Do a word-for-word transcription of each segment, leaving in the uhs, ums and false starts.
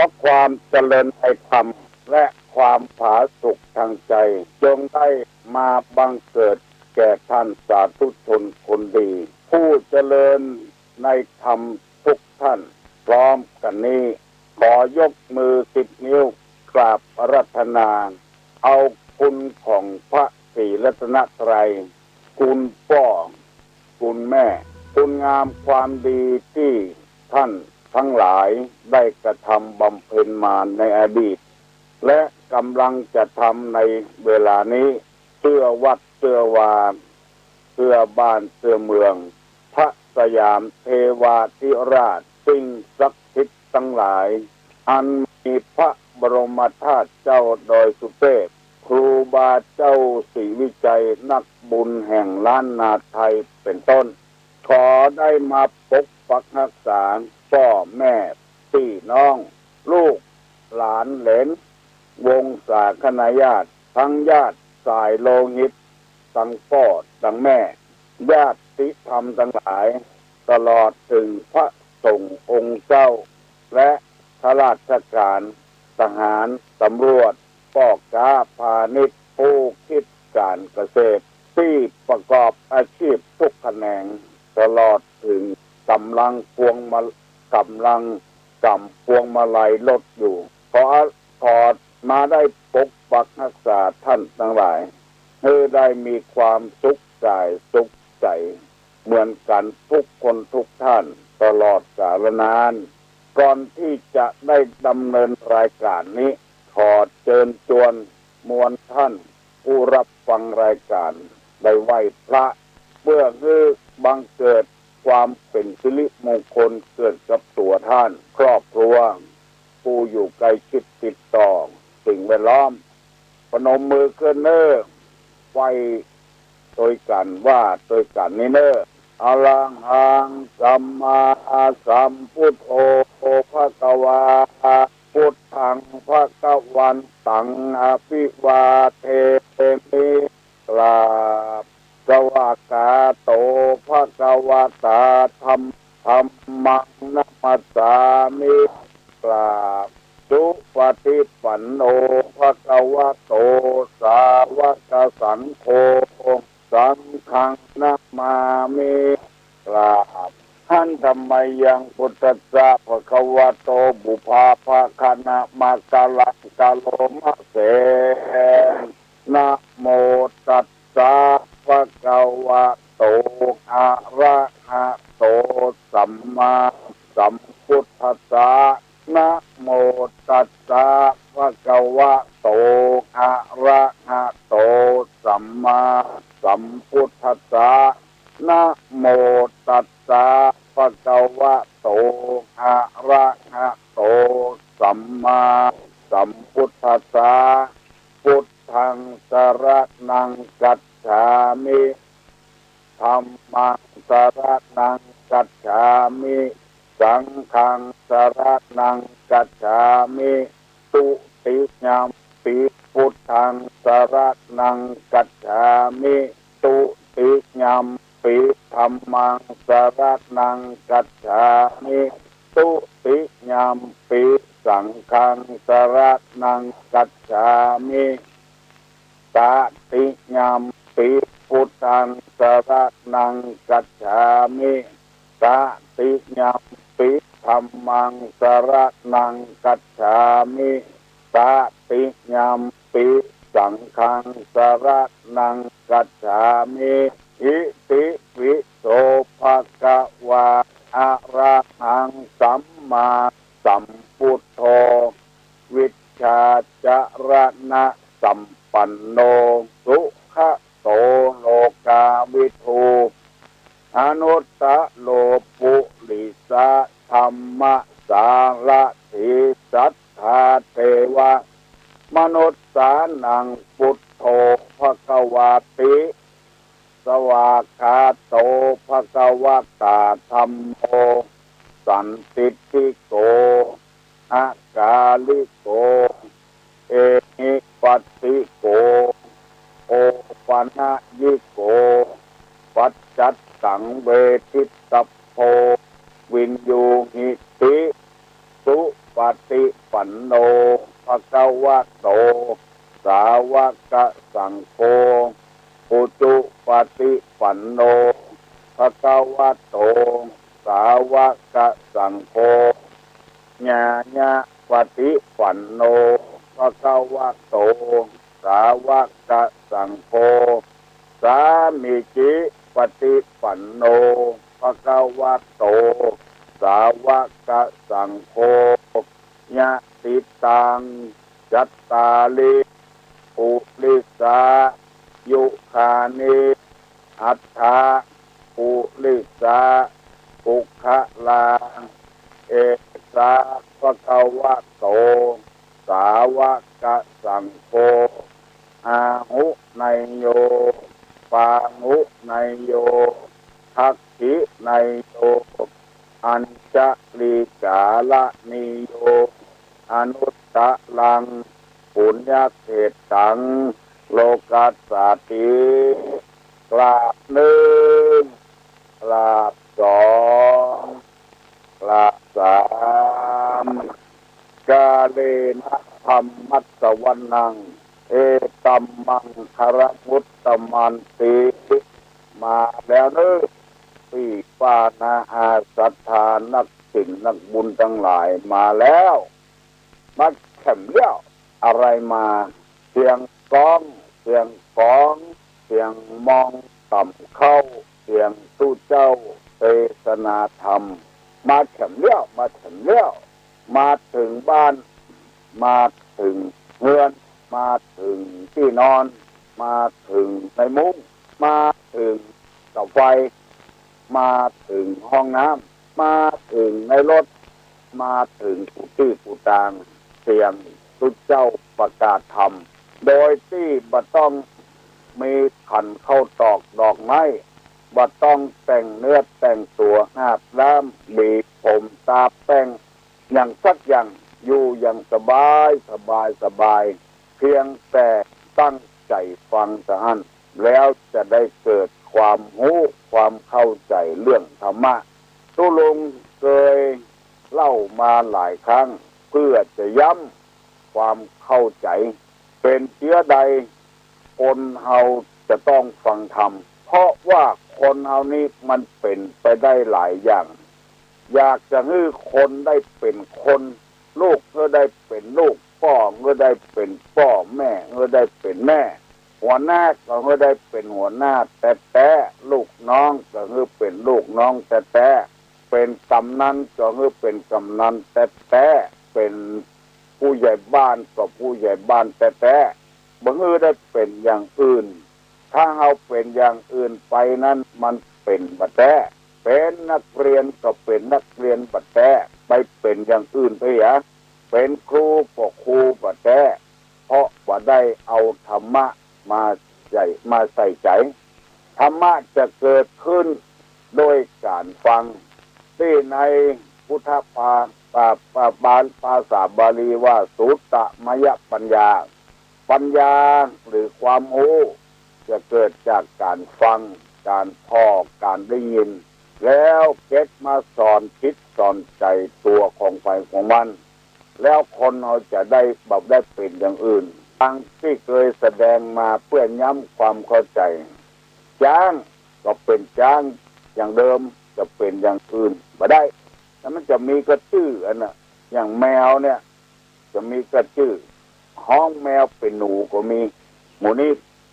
อความเจริญในธรรมและความผาสุกทางใจ จงได้มาบังเกิดแก่ท่านสาธุชนคนดี ผู้เจริญในธรรมทุกท่าน พร้อมกันนี้ ขอยกมือสิบนิ้วกราบอาราธนา เอาคุณของพระศรีรัตนตรัย คุณป้อ คุณแม่ คุณงามความดีที่ท่านทั้งหลายได้กระทำบำเพ็ญมาในอดีต และกำลังจะทำในเวลานี้ เสื้อวัดเสื้อวา เสื้อบ้านเสื้อเมือง พระสยามเทวาธิราช สิ่งศักดิ์สิทธิ์ทั้งหลาย อันมีพระบรมธาตุเจ้าดอยสุเทพ ครูบาเจ้าศรีวิชัย นักบุญแห่งล้านนาไทยเป็นต้น ขอได้มาปกปักรักษาป้อแม่ปี้น้อง ลูกหลานเหลน วงศาคณาญาติ ตังญาติสายโลหิต ตังป้อตังแม่ ญาติธรรมตังหลาย ตลอดเถิงพระสงฆ์องค์เจ้า และข้าราชก๋าน ทหาร ตำรวจ ป้อก๊าพาณิชย์ ผู้คิดก๋านเกษตร ตี้ประกอบอาชีพทุกแขนง ตลอดเถิงก๋ำลังพวงมา ก๋ำลังก๋ำพวงมาลัยรถอยู่ ขอ ขอมาได้ปกปักรักษาท่านตังหลาย หื้อได้มีความสุขก๋ายสุขใจ๋ เหมือนกั๋นทุกคนทุกท่าน ตลอดกาลนาน ก่อนตี้จะได้ดำเนินรายก๋านนี้ ขอเจิญจวนมวลท่าน ผู้รับฟังรายก๋าน ได้ไหว้พระ เพื่อหื้อบังเกิดความเป๋นสิริมงคลเกิดกับตั๋วท่าน ครอบครัว ผู้อยู่ใก้ชิดติดต่อ สิ่งแวดล้อม ปนมมือขึ้นเน่อ ไหว้ตวยกั๋น ว่าตวยกั๋นนี้เน่อ อะระหังสัมมาสัมพุทโธภะคะวา พุทธังภะคะวันตังอะภิวาเทมิ กราบ สวากขาโตภะคะวะตา ธัม ธัมมังนะมัสสามิ กราบ สุปะฏิปันโนภะคะวะโต สาวะกะสังโฆ สังฆังนะมามิ กราบ หันธะมะยังพุทธัสสะภะคะวะโต ปุพพะภะคะนะมะกะลังกะโลมะเส นะโมตัสสะภะคะวะโต อะระหะโต สัมมาสัมพุทธัสสะ นะโมตัสสะภะคะวะโต อะระหะโต สัมมาสัมพุทธัสสะ นะโมตัสสะภะคะวะโต อะระหะโต สัมมาสัมพุทธัสสะ พุทธังสรณังคัจฉามิ ธัมมังสรณังคัจฉามิ สังฆังสรณังคัจฉามิ ตุติยัมปิพุทธังสรณังคัจฉามิ ตุติยัมปิธัมมังสรณังคัจฉามิ ตุติยัมปิสังฆังสรณังคัจฉามิ ตติยัมปิพุทธังสรณังคัจฉามิ ตติยัมปิธัมมังสรณังคัจฉามิ ตติยัมปิสังฆังสรณังคัจฉามิ อิติปิโสภะคะวา อะระหังสัมมาสัมพุทโธ วิชชาจรณะสัมปันโน สุขะโตโลกาวิทู อนุตตะโรปุริสะธัมมะสารถี สัทธาเทวะมนุสสานัง พุทโธภะคะวาติ สวากขาโตภะคะวะตา ธัมโม สันทิฏฐิโก อะกาลิโก เอหิปัสสิโก โอปะนะยิโก ปัจจัตตังเวทิตะโพ วินยูหิติ สุ ปฏิปันโน ภะคะวะโต สาวกสังโฆ อุจุปฏิปันโน ภะคะวะโต สาวกสังโฆ ญาณปฏิปันโน ภะคะวะโต สาวกสังโฆ สามีจิปฏิปันโน ภะคะวะโต สาวกสังโฆ ยะติตัง จัตตาริ ปุริสายุคานิ อัฏฐะ ปุริสา ปุคคลา เอสา ภะคะวะโต สาวกสังโฆ อาหุเนยโย ปาหุเนยโย ทักขิเนยโย อัญชลีกาละนีโย อนุตตรัง ปุญญเขตตัง โลกัสสาติ กราบนึ่ง กราบสอง กราบสาม กาเลนะธัมมัสสวนัง เอตัมมังคะละมุตตมันติ มาแล้วเนอะ ปี้ป้าน้าอาศรัทธานักศีลนักบุญตังหลาย มาแล้ว มาแข่มเลี้ยว อะไรมา เสียงก้อง เสียงกอง เสียงมองต่ำเข้า เสียงตุ๊เจ้าเตสนาธรรม มาแข่มเลี้ยว มาแข่มเลี้ยว มาเถิงบ้าน มาเถิงเฮือน มาเถิงตี้นอน มาเถิงในมุ้ง มาเถิงเตาไฟ มาเถิงห้องน้ำ มาเถิงในรถ มาเถิงกู้ตี้กู้ตาง เสียงตุ๊เจ้าประกาศธรรม โดยตี้บ่ต้องมีขันข้าวตอกดอกไม้ บ่ต้องแต่งเนื้อแต่งตั๋วอาบน้ำหวีผมตาแป้ง อย่างสักอย่าง อยู่อย่างสบาย สบาย สบาย เพียงแต่ตั้งใจ๋ฟังเต้าอั้น แล้วจะได้เกิดความฮู้ความเข้าใจ๋เรื่องธรรมะ ตุ๊ลุงเกยเล่ามาหลายครั้ง เพื่อจะย้ำความเข้าใจ๋ เป๋นเจื้อใดคนเฮาจะต้องฟังธรรม เพราะว่าคนเฮานี้มันเป๋นไปได้หลายอย่าง อยากจะหื้อคนได้เป๋นคน ลูกหื้อได้เป๋นลูก ป้อหื้อได้เป๋นป้อ แม่หื้อได้เป๋นแม่ หัวหน้าก็หื้อได้เป๋นหัวหน้าแต๊ๆ ลูกน้องก็หื้อเป๋นลูกน้องแต๊ๆ เป๋นกำนันก็หื้อเป๋นกำนันแต๊ๆ เป๋นผู้ใหญ่บ้านก็ผู้ใหญ่บ้านแต๊ๆ บ่หื้อได้เป๋นอย่างอื่น ถ้าเฮาเป๋นอย่างอื่นไปนั้นมันเป๋นบ่แต๊ เป๋นนักเรียนก็เป๋นนักเรียนบ่แต๊ ไปเป๋นอย่างอื่นไปอะ เป๋นครูก็ครูบ่แต๊ เพราะบ่ได้เอาธรรมะมาใส่ มาใส่ใจ๋ ธรรมะจะเกิดขึ้นโดยก๋านฟัง ตี้ในพุทธภา ภา ภา ภา ภาษาบาลีว่า สุตตมยปัญญา ปัญญาหรือความฮู้ จะเกิดจากก๋านฟัง ก๋านผ่อ ก๋านได้ยิน แล้วเก็บมาสอนจิตสอนใจ๋ตั๋วของใผของมัน แล้วคนเฮาจะได้ บ่ได้เป๋นอย่างอื่น ดังตี้เกยแสดงมาเปื้อย้ำความเข้าใจ๋ จ๊างก็เป๋นจ๊างอย่างเดิม จะเป๋นอย่างอื่นบ่ได้ แล้วมันจะมีก็จื้ออันน่ะ อย่างแมวเนี่ย จะมีก็จื้อ ฮ้องแมวเป๋นหนูก็มี หมู่นี้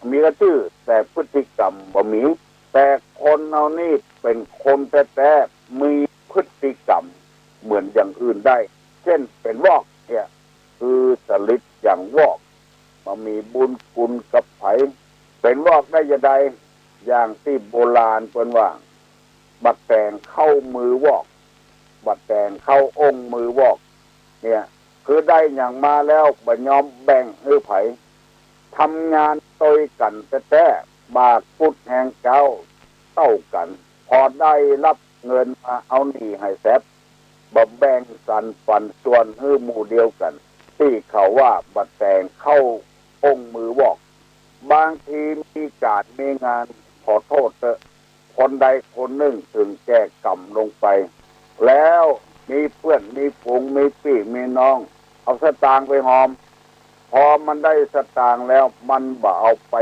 มีก็จื้อ แต่พฤติกรรมบ่มี แต่คนเฮานี้เป๋นคนแต๊ๆ มีพฤติกรรมเหมือนอย่างอื่นได้ เช่นเป๋นวอกเนี่ย คือสลิดอย่างวอก บ่มีบุญคุณกับใผ เป๋นวอกได้จาใด อย่างตี้โบราณเปิ้นว่า บ่แต่งเข้ามือวอก บ่แต่งเข้าองค์มือวอก เนี่ย คือได้หยังมาแล้วบ่ยอมแบ่งหื้อใผ ทำงานตวยกั๋นแต๊ๆ บ่ากุดแฮงก๊าวเต้ากั๋น พอได้ฮับเงินมาเอาหนี้หื้อแซด บ่แบ่งสรรปันส่วนหื้อหมู่เดียวกั๋น ตี้เขาว่าบ่แต่งเข้าองค์มือวอก บางทีมีก๋านมีงาน ขอโต้ษเต๊อะ คนใดคนนึ่งเถิงแก่กรรมลงไป แล้ว มีเปื้อน มีฝูง มีปี้ มีน้อง เอาสตางค์ไปหอม พอมันได้สตางค์แล้ว มันบ่เอาไป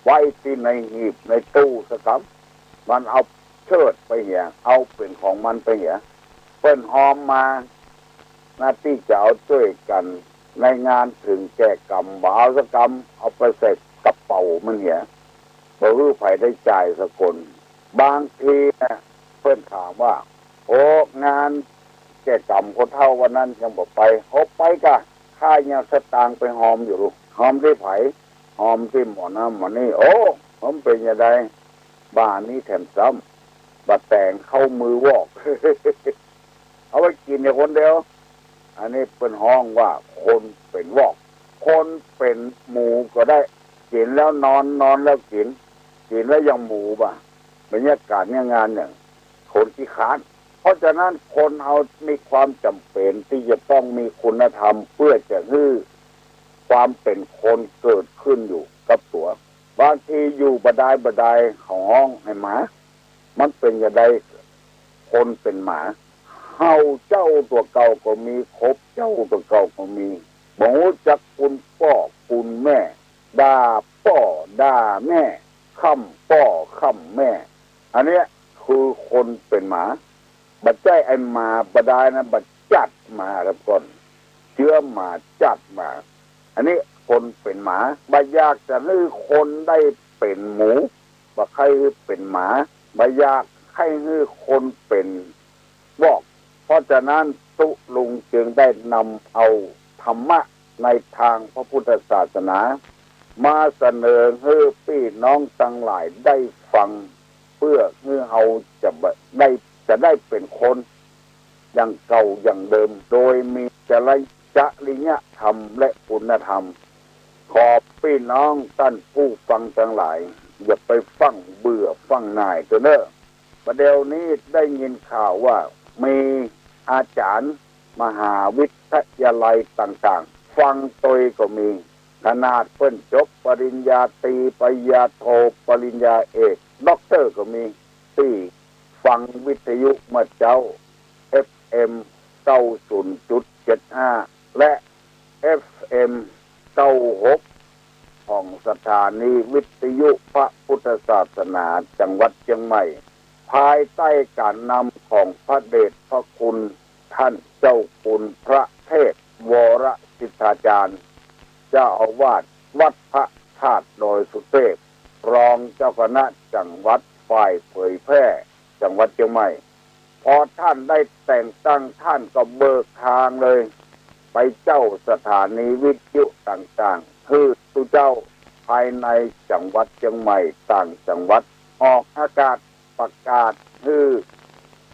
ไว้ตี้ในหีบในตู้สักกำ มันเอาเชิดไปเหีย เอาเป๋นของมันไปเหีย เปิ้นหอมมา หน้าตี้จะเอาจ้วยกั๋นในงานเถิงแก่กำ บ่เอาสักกำ เอาไปใส่กระเป๋ามันเหีย บ่หื้อใผได้จ่ายสักคน บางทีนะ เปิ้นถามว่า โอ้ งานแก่กำคนเฒ่าวันนั้นยังบ่ไป โอ้ ไปก่ะ ข้ายังสตางค์ไปหอมอยู่ หอมตี้ใผ หอมตี้หมอนั้นหมอนี้ โอ้ มันเป๋นจะใด บ่านี้แถมซ้ำ บ่าแต๋งเข้ามือวอก เอาไว้กิ๋นอยู่คนเดียว อันนี้เปิ้นฮ้องว่าคนเป๋นวอก คนเป๋นหมูก็ได้ กิ๋นแล้วนอน นอนแล้วกิ๋น กิ๋นแล้วยังหมูบ่า บรรยากาศเนี่ยงานเนี่ย คนขี้คร้าน เพราะฉะนั้นคนเฮามีความจ๋ำเป๋นตี้จะต้องมีคุณธรรม เปื้อจะหื้อความเป๋นคนเกิดขึ้นอยู่กับตั๋ว บางทีอยู่บ่ดายบ่ดาย เขาฮ้องไอ้หมา มันเป๋นจะใด คนเป๋นหมา เห่าเจ้าตั๋วเก่าก็มี ขบเจ้าตั๋วเก่าก็มี บ่ฮู้จักคุณป้อคุณแม่ ด่าป้อด่าแม่ ค่ำป้อค่ำแม่ อันเนี้ยคือคนเป๋นหมา บ่ใจ้ไอ้หมาบ่ดายนะ บ่จัดหมาแล้วก่อน เจื๊อหมาจัดหมา อันนี้คนเป๋นหมา บ่อยากจะหื้อคนได้เป๋นหมู บ่ใค่หื้อเป๋นหมา บ่อยากใค่หื้อคนเป๋นวอก เพราะฉะนั้นตุ๊ลุงจึงได้นำเอาธรรมะในตางพระพุทธศาสนา มาเสนอหื้อปี้น้องตังหลายได้ฟัง เปื้อหื้อเฮาจะบ่ได้ จะได้เป๋นคนอย่างเก่าอย่างเดิม โดยมีจริย จริยธรรมและคุณธรรม ขอปี้น้องต้านผู้ฟังตังหลาย อย่าไปฟั่งเบื่อฟั่งหน่ายเต๊อะเน่อ บ่าเดี่ยวนี้ได้ยินข่าวว่ามีอาจ๋ารย์มหาวิทยาลัยต่างๆ ฟั่งตวยก็มี ขนาดเปิ้นจบปริญญาตรี ปริญญาโท ปริญญาเอก ด็อกเตอร์ก็มี ตี้ฟังวิทยุเมื่อเจ๊า เอฟเอ็ม เก้าศูนย์จุดเจ็ดห้า และ เอฟเอ็ม เก้าหก ของสถานีวิทยุพระพุทธศาสนาจังหวัดเจียงใหม่ ภายใต้ก๋านนำของพระเดชพระคุณท่านเจ้าคุณพระเทพวรสิทธาจารย์ เจ้าอาวาสวัดพระธาตุดอยสุเทพ รองเจ้าคณะจังหวัดฝ่ายเผยแพร่จังหวัดเจียงใหม่ พอท่านได้แต่งตั้ง ท่านก็เบิกตางเลย ไปเจ้าสถานีวิทยุต่างๆ หื้อตุ๊เจ้าภายในจังหวัดเจียงใหม่ ต่างจังหวัด ออกอากาศประกาศหื้อ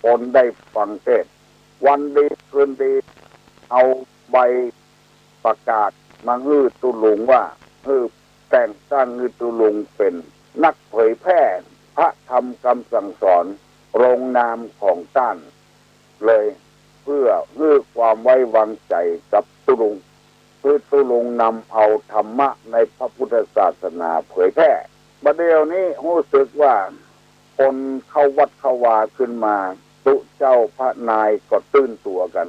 คนได้ฟังเทศน์ วันดีคืนดี เอาใบประกาศมาหื้อตุ๊ลุงว่า หื้อแต่งตั้งหื้อตุ๊ลุงเป๋นนักเผยแพร่พระธรรมกำสั่งสอน ลงนามของต้านเลย เปื้อหื้อความไว้วางใจ๋กับตุ๊ลุง หื้อตุ๊ลุงนำเอาธรรมะในพระพุทธศาสนาเผยแพร่ บ่าเดี่ยวนี้ฮู้สึกว่าคนเข้าวัดเข้าวาขึ้นมา ตุ๊เจ้าพระนายก็ตื่นตั๋วกั๋น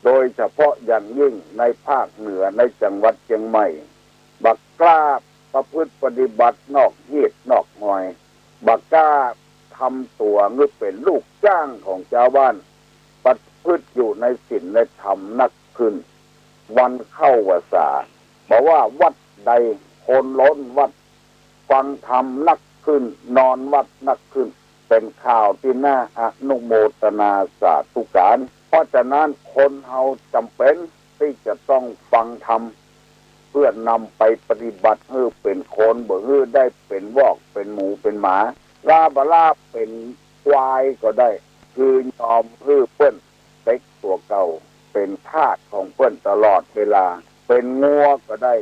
โดยเฉพาะอย่างยิ่งในภาคเหนือในจังหวัดเจียงใหม่ บ่กล้าประพฤติปฏิบัตินอกฮีตนอกฮอย บ่กล้าทำตั๋วหื้อเป๋นลูกจ้างของจาวบ้าน ประพฤติอยู่ในศีลในธรรมนักขึ้น วันเข้าพรรษา บ่ว่าวัดใด คนล้นวัด ฟังธรรมนักขึ้น นอนวัดนักขึ้น เป๋นข่าวตี้น่าอนุโมทนาสาธุการ เพราะฉะนั้นคนเฮาจ๋ำเป๋นตี้จะต้องฟังธรรม เปื้อนำไปปฏิบัติหื้อเป๋นคน บ่หื้อได้เป๋นวอก เป๋นหมู เป๋นหมา ลาบ่ลาเป๋นควายก็ได้ คือยอมหื้อเปิ้นเต็กตั๋วเก่า เป๋นทาสของเปิ้นตลอดเวลา เป๋นงัวก็ได้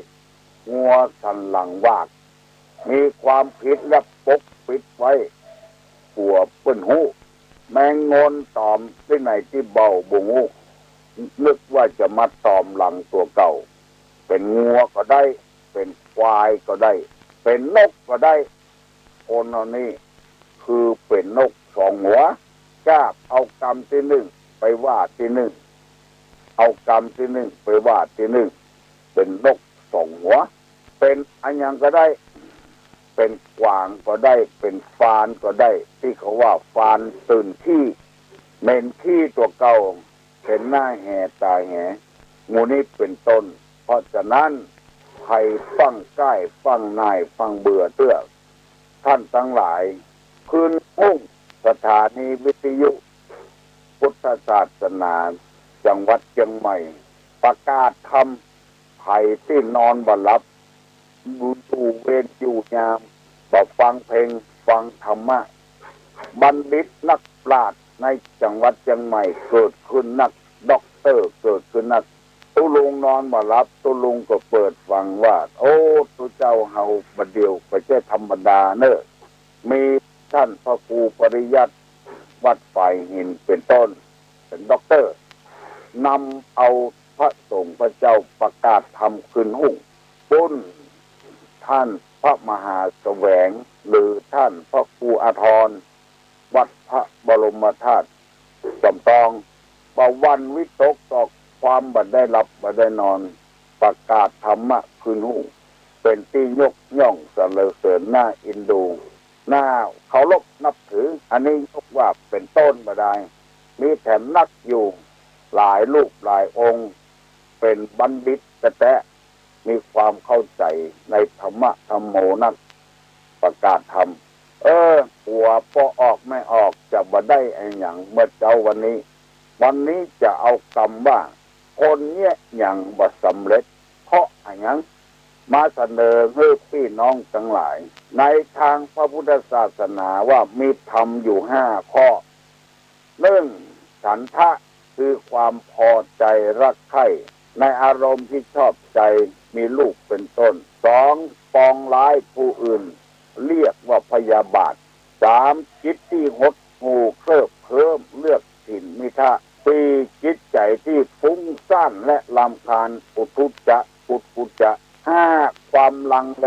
งัวสันหลังวาก มีความผิดแล้วปกปิดไว้ กั๋วเปิ้นฮู้ แมงงอนตอมตี้ไหนตี้เบ้าบ่ฮู้ นึกว่าจะมาตอมหลังตั๋วเก่า เป๋นงัวก็ได้ เป๋นควายก็ได้ เป๋นนกก็ได้ คนเฮานี้คือเป๋นนกสองหัว กาบเอากำตี้นึ่ง ไปว่าตี้นึ่ง เอากำตี้นึ่งไปว่าตี้นึ่ง เป๋นนกสองหัว เป๋นอะหยังก็ได้ เป๋นกวางก็ได้ เป๋นฟานก็ได้ ตี้เขาว่าฟานตื่นขี้ เหม็นขี้ตั๋วเก่า เป๋นหน้าแหต๋าแห หมู่นี้เป๋นต้น เพราะฉะนั้น ใผฟั่งก้าย ฟั่งหน่าย ฟั่งเบื่อเตื้อ ต้านตังหลาย คืนฮุ่ง สถานีวิทยุพุทธศาสนาจังหวัดเจียงใหม่ ประกาศธรรม ใผตี้นอนบ่หลับ อยู่เวรอยู่ยาม บ่ฟังเพลง ฟังธรรมะ บัณฑิตนักปราชญ์ในจังหวัดเจียงใหม่เกิดขึ้นนัก ด็อกเตอร์เกิดขึ้นนัก ตุ๊ลุงนอนบ่หลับ ตุ๊ลุงก็เปิดฟังว่า โอ้ ตุ๊เจ้าเฮาบ่าเดี่ยวบ่ใจ้ธรรมดาเน่อ มีต้านพระครูปริยัติวัดฝายหินเป๋นต้น เป๋นด็อกเตอร์ นำเอาพระสงฆ์พระเจ้าประกาศธรรมคืนฮุ่ง ปุ้น ต้านพระมหาแสวง หรือต้านพระครูอาทร วัดพระบรมธาตุสำตอง บ่หวั่นวิตกต่อความบ่ได้หลับบ่ได้นอน ประกาศธรรมะคืนฮุ่ง เป๋นตี้ยกย่องสรรเสริญ น่าเอ็นดู น่าเคารพนับถือ อันนี้ยกว่าเป๋นต้นบ่ดาย มีแถมนักอยู่หลายรูปหลายองค์ เป๋นบัณฑิตแต๊ๆ มีความเข้าใจ๋ในธรรมะธัมโมนัก ประกาศธรรม เออ หัวปอออกแม่ออก จะบ่ได้อะหยังเมื่อเจ๊าวันนี้ วันนี้จะเอากำว่า คนเยียะหยังบ่สำเร็จ เพราะอะหยัง มาเสนอหื้อปี้น้องตังหลาย ในตางพระพุทธศาสนาว่ามีธรรมอยู่ห้าข้อ นึ่ง ฉันทะ คือความพอใจ๋รักใคร่ ในอารมณ์ตี้ชอบใจ๋ มีลูกเป๋นต้น สอง ปองร้ายผู้อื่น เรียกว่าพยาบาท สาม จิตตี้หดหู่เคลิบเคลิ้ม เรียกถินมิทะ สี่ จิตใจ๋ตี้ฟุ้งซ่านและรำคาญ อุทธัจจะ กุกุจจะ ห้า ความลังเล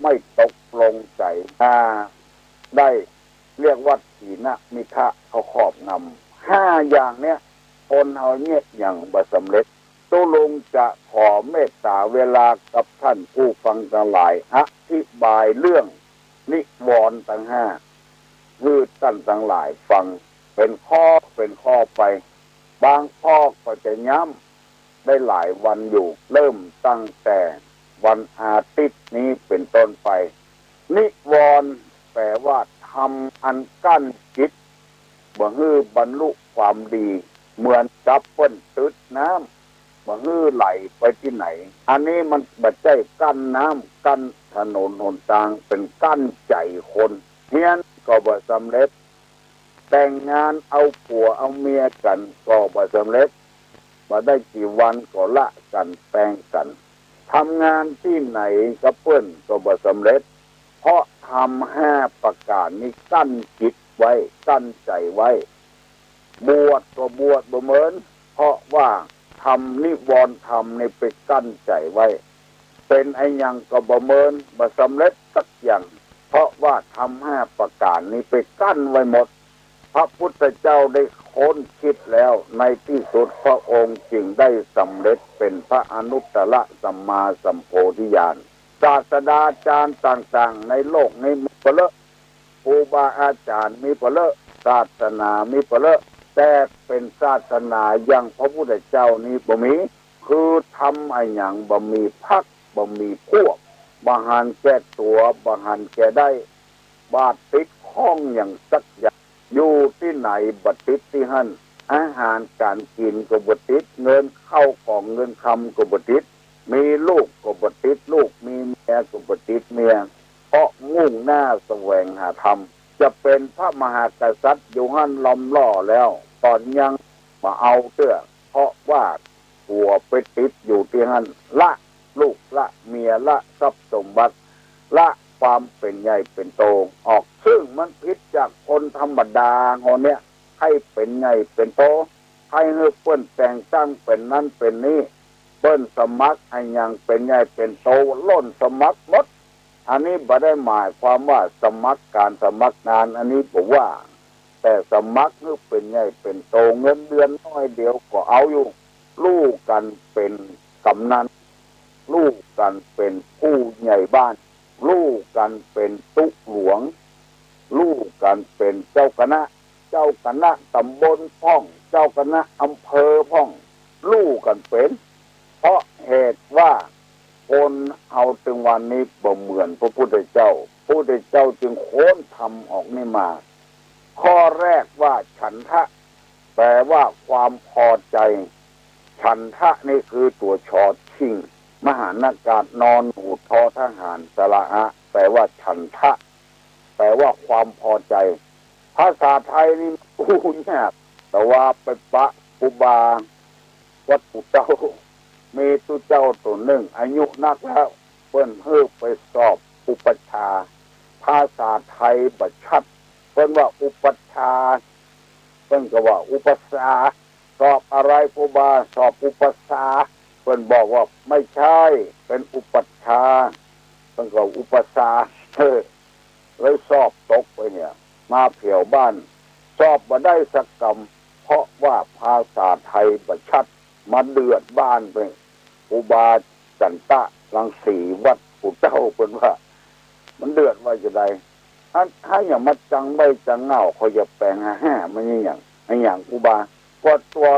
ไม่ตกลงใจ๋ ห้า ได้ เรียกว่าถีนมิทะ เขาครอบงำ ห้าอย่างเนี้ย คนเฮาเยียะหยังบ่สำเร็จ ตุ๊ลุงจะขอเมตต๋าเวลากับต้านผู้ฟังตังหลาย อธิบายเรื่องนิวรณ์ตังห้า หื้อต้านตังหลายฟัง เป๋นข้อเป๋นข้อไป บางข้อก็จะย้ำได้หลายวันอยู่ เริ่มตั้งแต่วันอาทิตย์นี้เป๋นต้นไป นิวรณ์แป๋ว่าธรรมอันกั้นจิต บ่หื้อบรรลุความดี เหมือนกับเปิ้นตึ๊ดน้ำ บ่หื้อไหลไปตี้ไหน อันนี้มันบ่ใจ้กั้นน้ำ กั้นถนนหนตาง เป๋นกั้นใจ๋คน เฮียนก็บ่สำเร็จ แต่งงานเอาผัวเอาเมียกั๋นก็บ่สำเร็จ บ่ได้กี่วันก็ละกั๋นแปลงกั๋น ทำงานตี้ไหนกับเปิ้นก็บ่สำเร็จ เพราะธรรมห้าประก๋านนี้กั้นจิตไว้ กั้นใจ๋ไว้ บวชก็บวชบ่เมิน เพราะว่าธรรมนิวรณ์ธรรมนี้ไปกั้นใจ๋ไว้ เป๋นอะหยังก็บ่เมิน บ่สำเร็จสักอย่าง เพราะว่าธรรมห้าประก๋านนี้ไปกั้นไว้หมด พระพุทธเจ้าได้ค้นคิดแล้ว ในตี้สุดพระองค์จึงได้สำเร็จเป๋นพระอนุตตรสัมมาสัมโพธิญาณ ศาสดาจารย์ต่างๆ ในโลกนี้มีบ่เลอะ ครูบาอาจ๋ารย์มีบ่เลอะ ศาสนามีบ่เลอะ แต่เป๋นศาสนาอย่างพระพุทธเจ้านี้บ่มี คือธรรมอะหยังบ่มีพรรค บ่มีพวก บ่หันแก่ตั๋ว บ่หันแก่ได้ บ่ติดข้องหยังสักอย่าง อยู่ตี้ไหนบ่ติดตี้หั้น อาหารก๋านกิ๋นก็บ่ติด เงินเข้าของเงินคำก็บ่ติด มีลูกก็บ่ติดลูก มีเมียก็บ่ติดเมีย เพราะมุ่งหน้าแสวงหาธรรม จะเป๋นพระมหากษัตริย์อยู่หั้นลำล่อแล้ว ต๋อนยังบ่เอาเตื้อ เพราะว่าผัวไปติดอยู่ตี้หั้น ละลูกละเมีย ละทรัพย์สมบัติ ละความเป๋นใหญ่เป๋นโตออก ซึ่งมันผิดจากคนธรรมดาเฮาเนี้ย ใค่เป๋นใหญ่เป๋นโต ใค่หื้อเปิ้นแต่งตั้งเป๋นนั้นเป๋นนี้ เปิ้นสมัครอะหยังเป๋นใหญ่เป๋นโต ล่นสมัครหมด อันนี้บ่ได้หมายความว่าสมัครก๋านสมัครงาน อันนี้บ่ว่า แต่สมัครหื้อเป๋นใหญ่เป๋นโต เงินเดือนน้อยเดียวก็เอาอยู่ ลู่กั๋นเป๋นก๋ำนัน ลู่กั๋นเป๋นผู้ใหญ่บ้าน ลู่กั๋นเป๋นตุ๊หลวง ลู่กั๋นเป๋นเจ้าคณะ เจ้าคณะต๋ำบลพ่อง เจ้าคณะอำเภอพ่อง ลู่กั๋นเป๋น เพราะเหตุว่าคนเฮาตึงวันนี้บ่เหมือนพระพุทธเจ้า พระพุทธเจ้าจึงค้นธรรมออกนี่มา ข้อแรกว่าฉันทะ แปลว่าความพอใจ ฉันทะนี่คือตั๋วชอชิง มหานากาศนอหนูทอทหารสระอะ แปลว่าฉันทะ แปลว่าความพอใจ ภาษาไทยนี่อู้ยาก แต่ว่าไปปะครูบาวัดปู่เจ้า มีตุ๊เจ้าตั๋วนึ่ง อายุนักแล้ว เปิ้นหื้อไปสอบอุปัชฌาย์ ภาษาไทยบ่ชัด เปิ้นว่าอุปัชฌาย์ เปิ้นก็ว่าอุปัสสา สอบอะไรครูบา สอบอุปัสสา เปิ้นบอกว่าไม่ใช่ เป๋นอุปัชฌาย์ เปิ้นก็อุปัสสา เออ เลยสอบตกไปเนี่ย มาแผวบ้าน สอบบ่ได้สักกำ เพราะว่าภาษาไทยบ่ชัด มาเดือดบ้านไป ครูบาจันตะรังสีวัดปู่เจ้าเปิ้นว่า มันเดือดว่าจะใด อัน ถ้าอย่างมาจังใบ้จังเหง้า เขาจะแป๋งหาห้า มันอย่าง อะหยังครูบา ก็ตั๋ว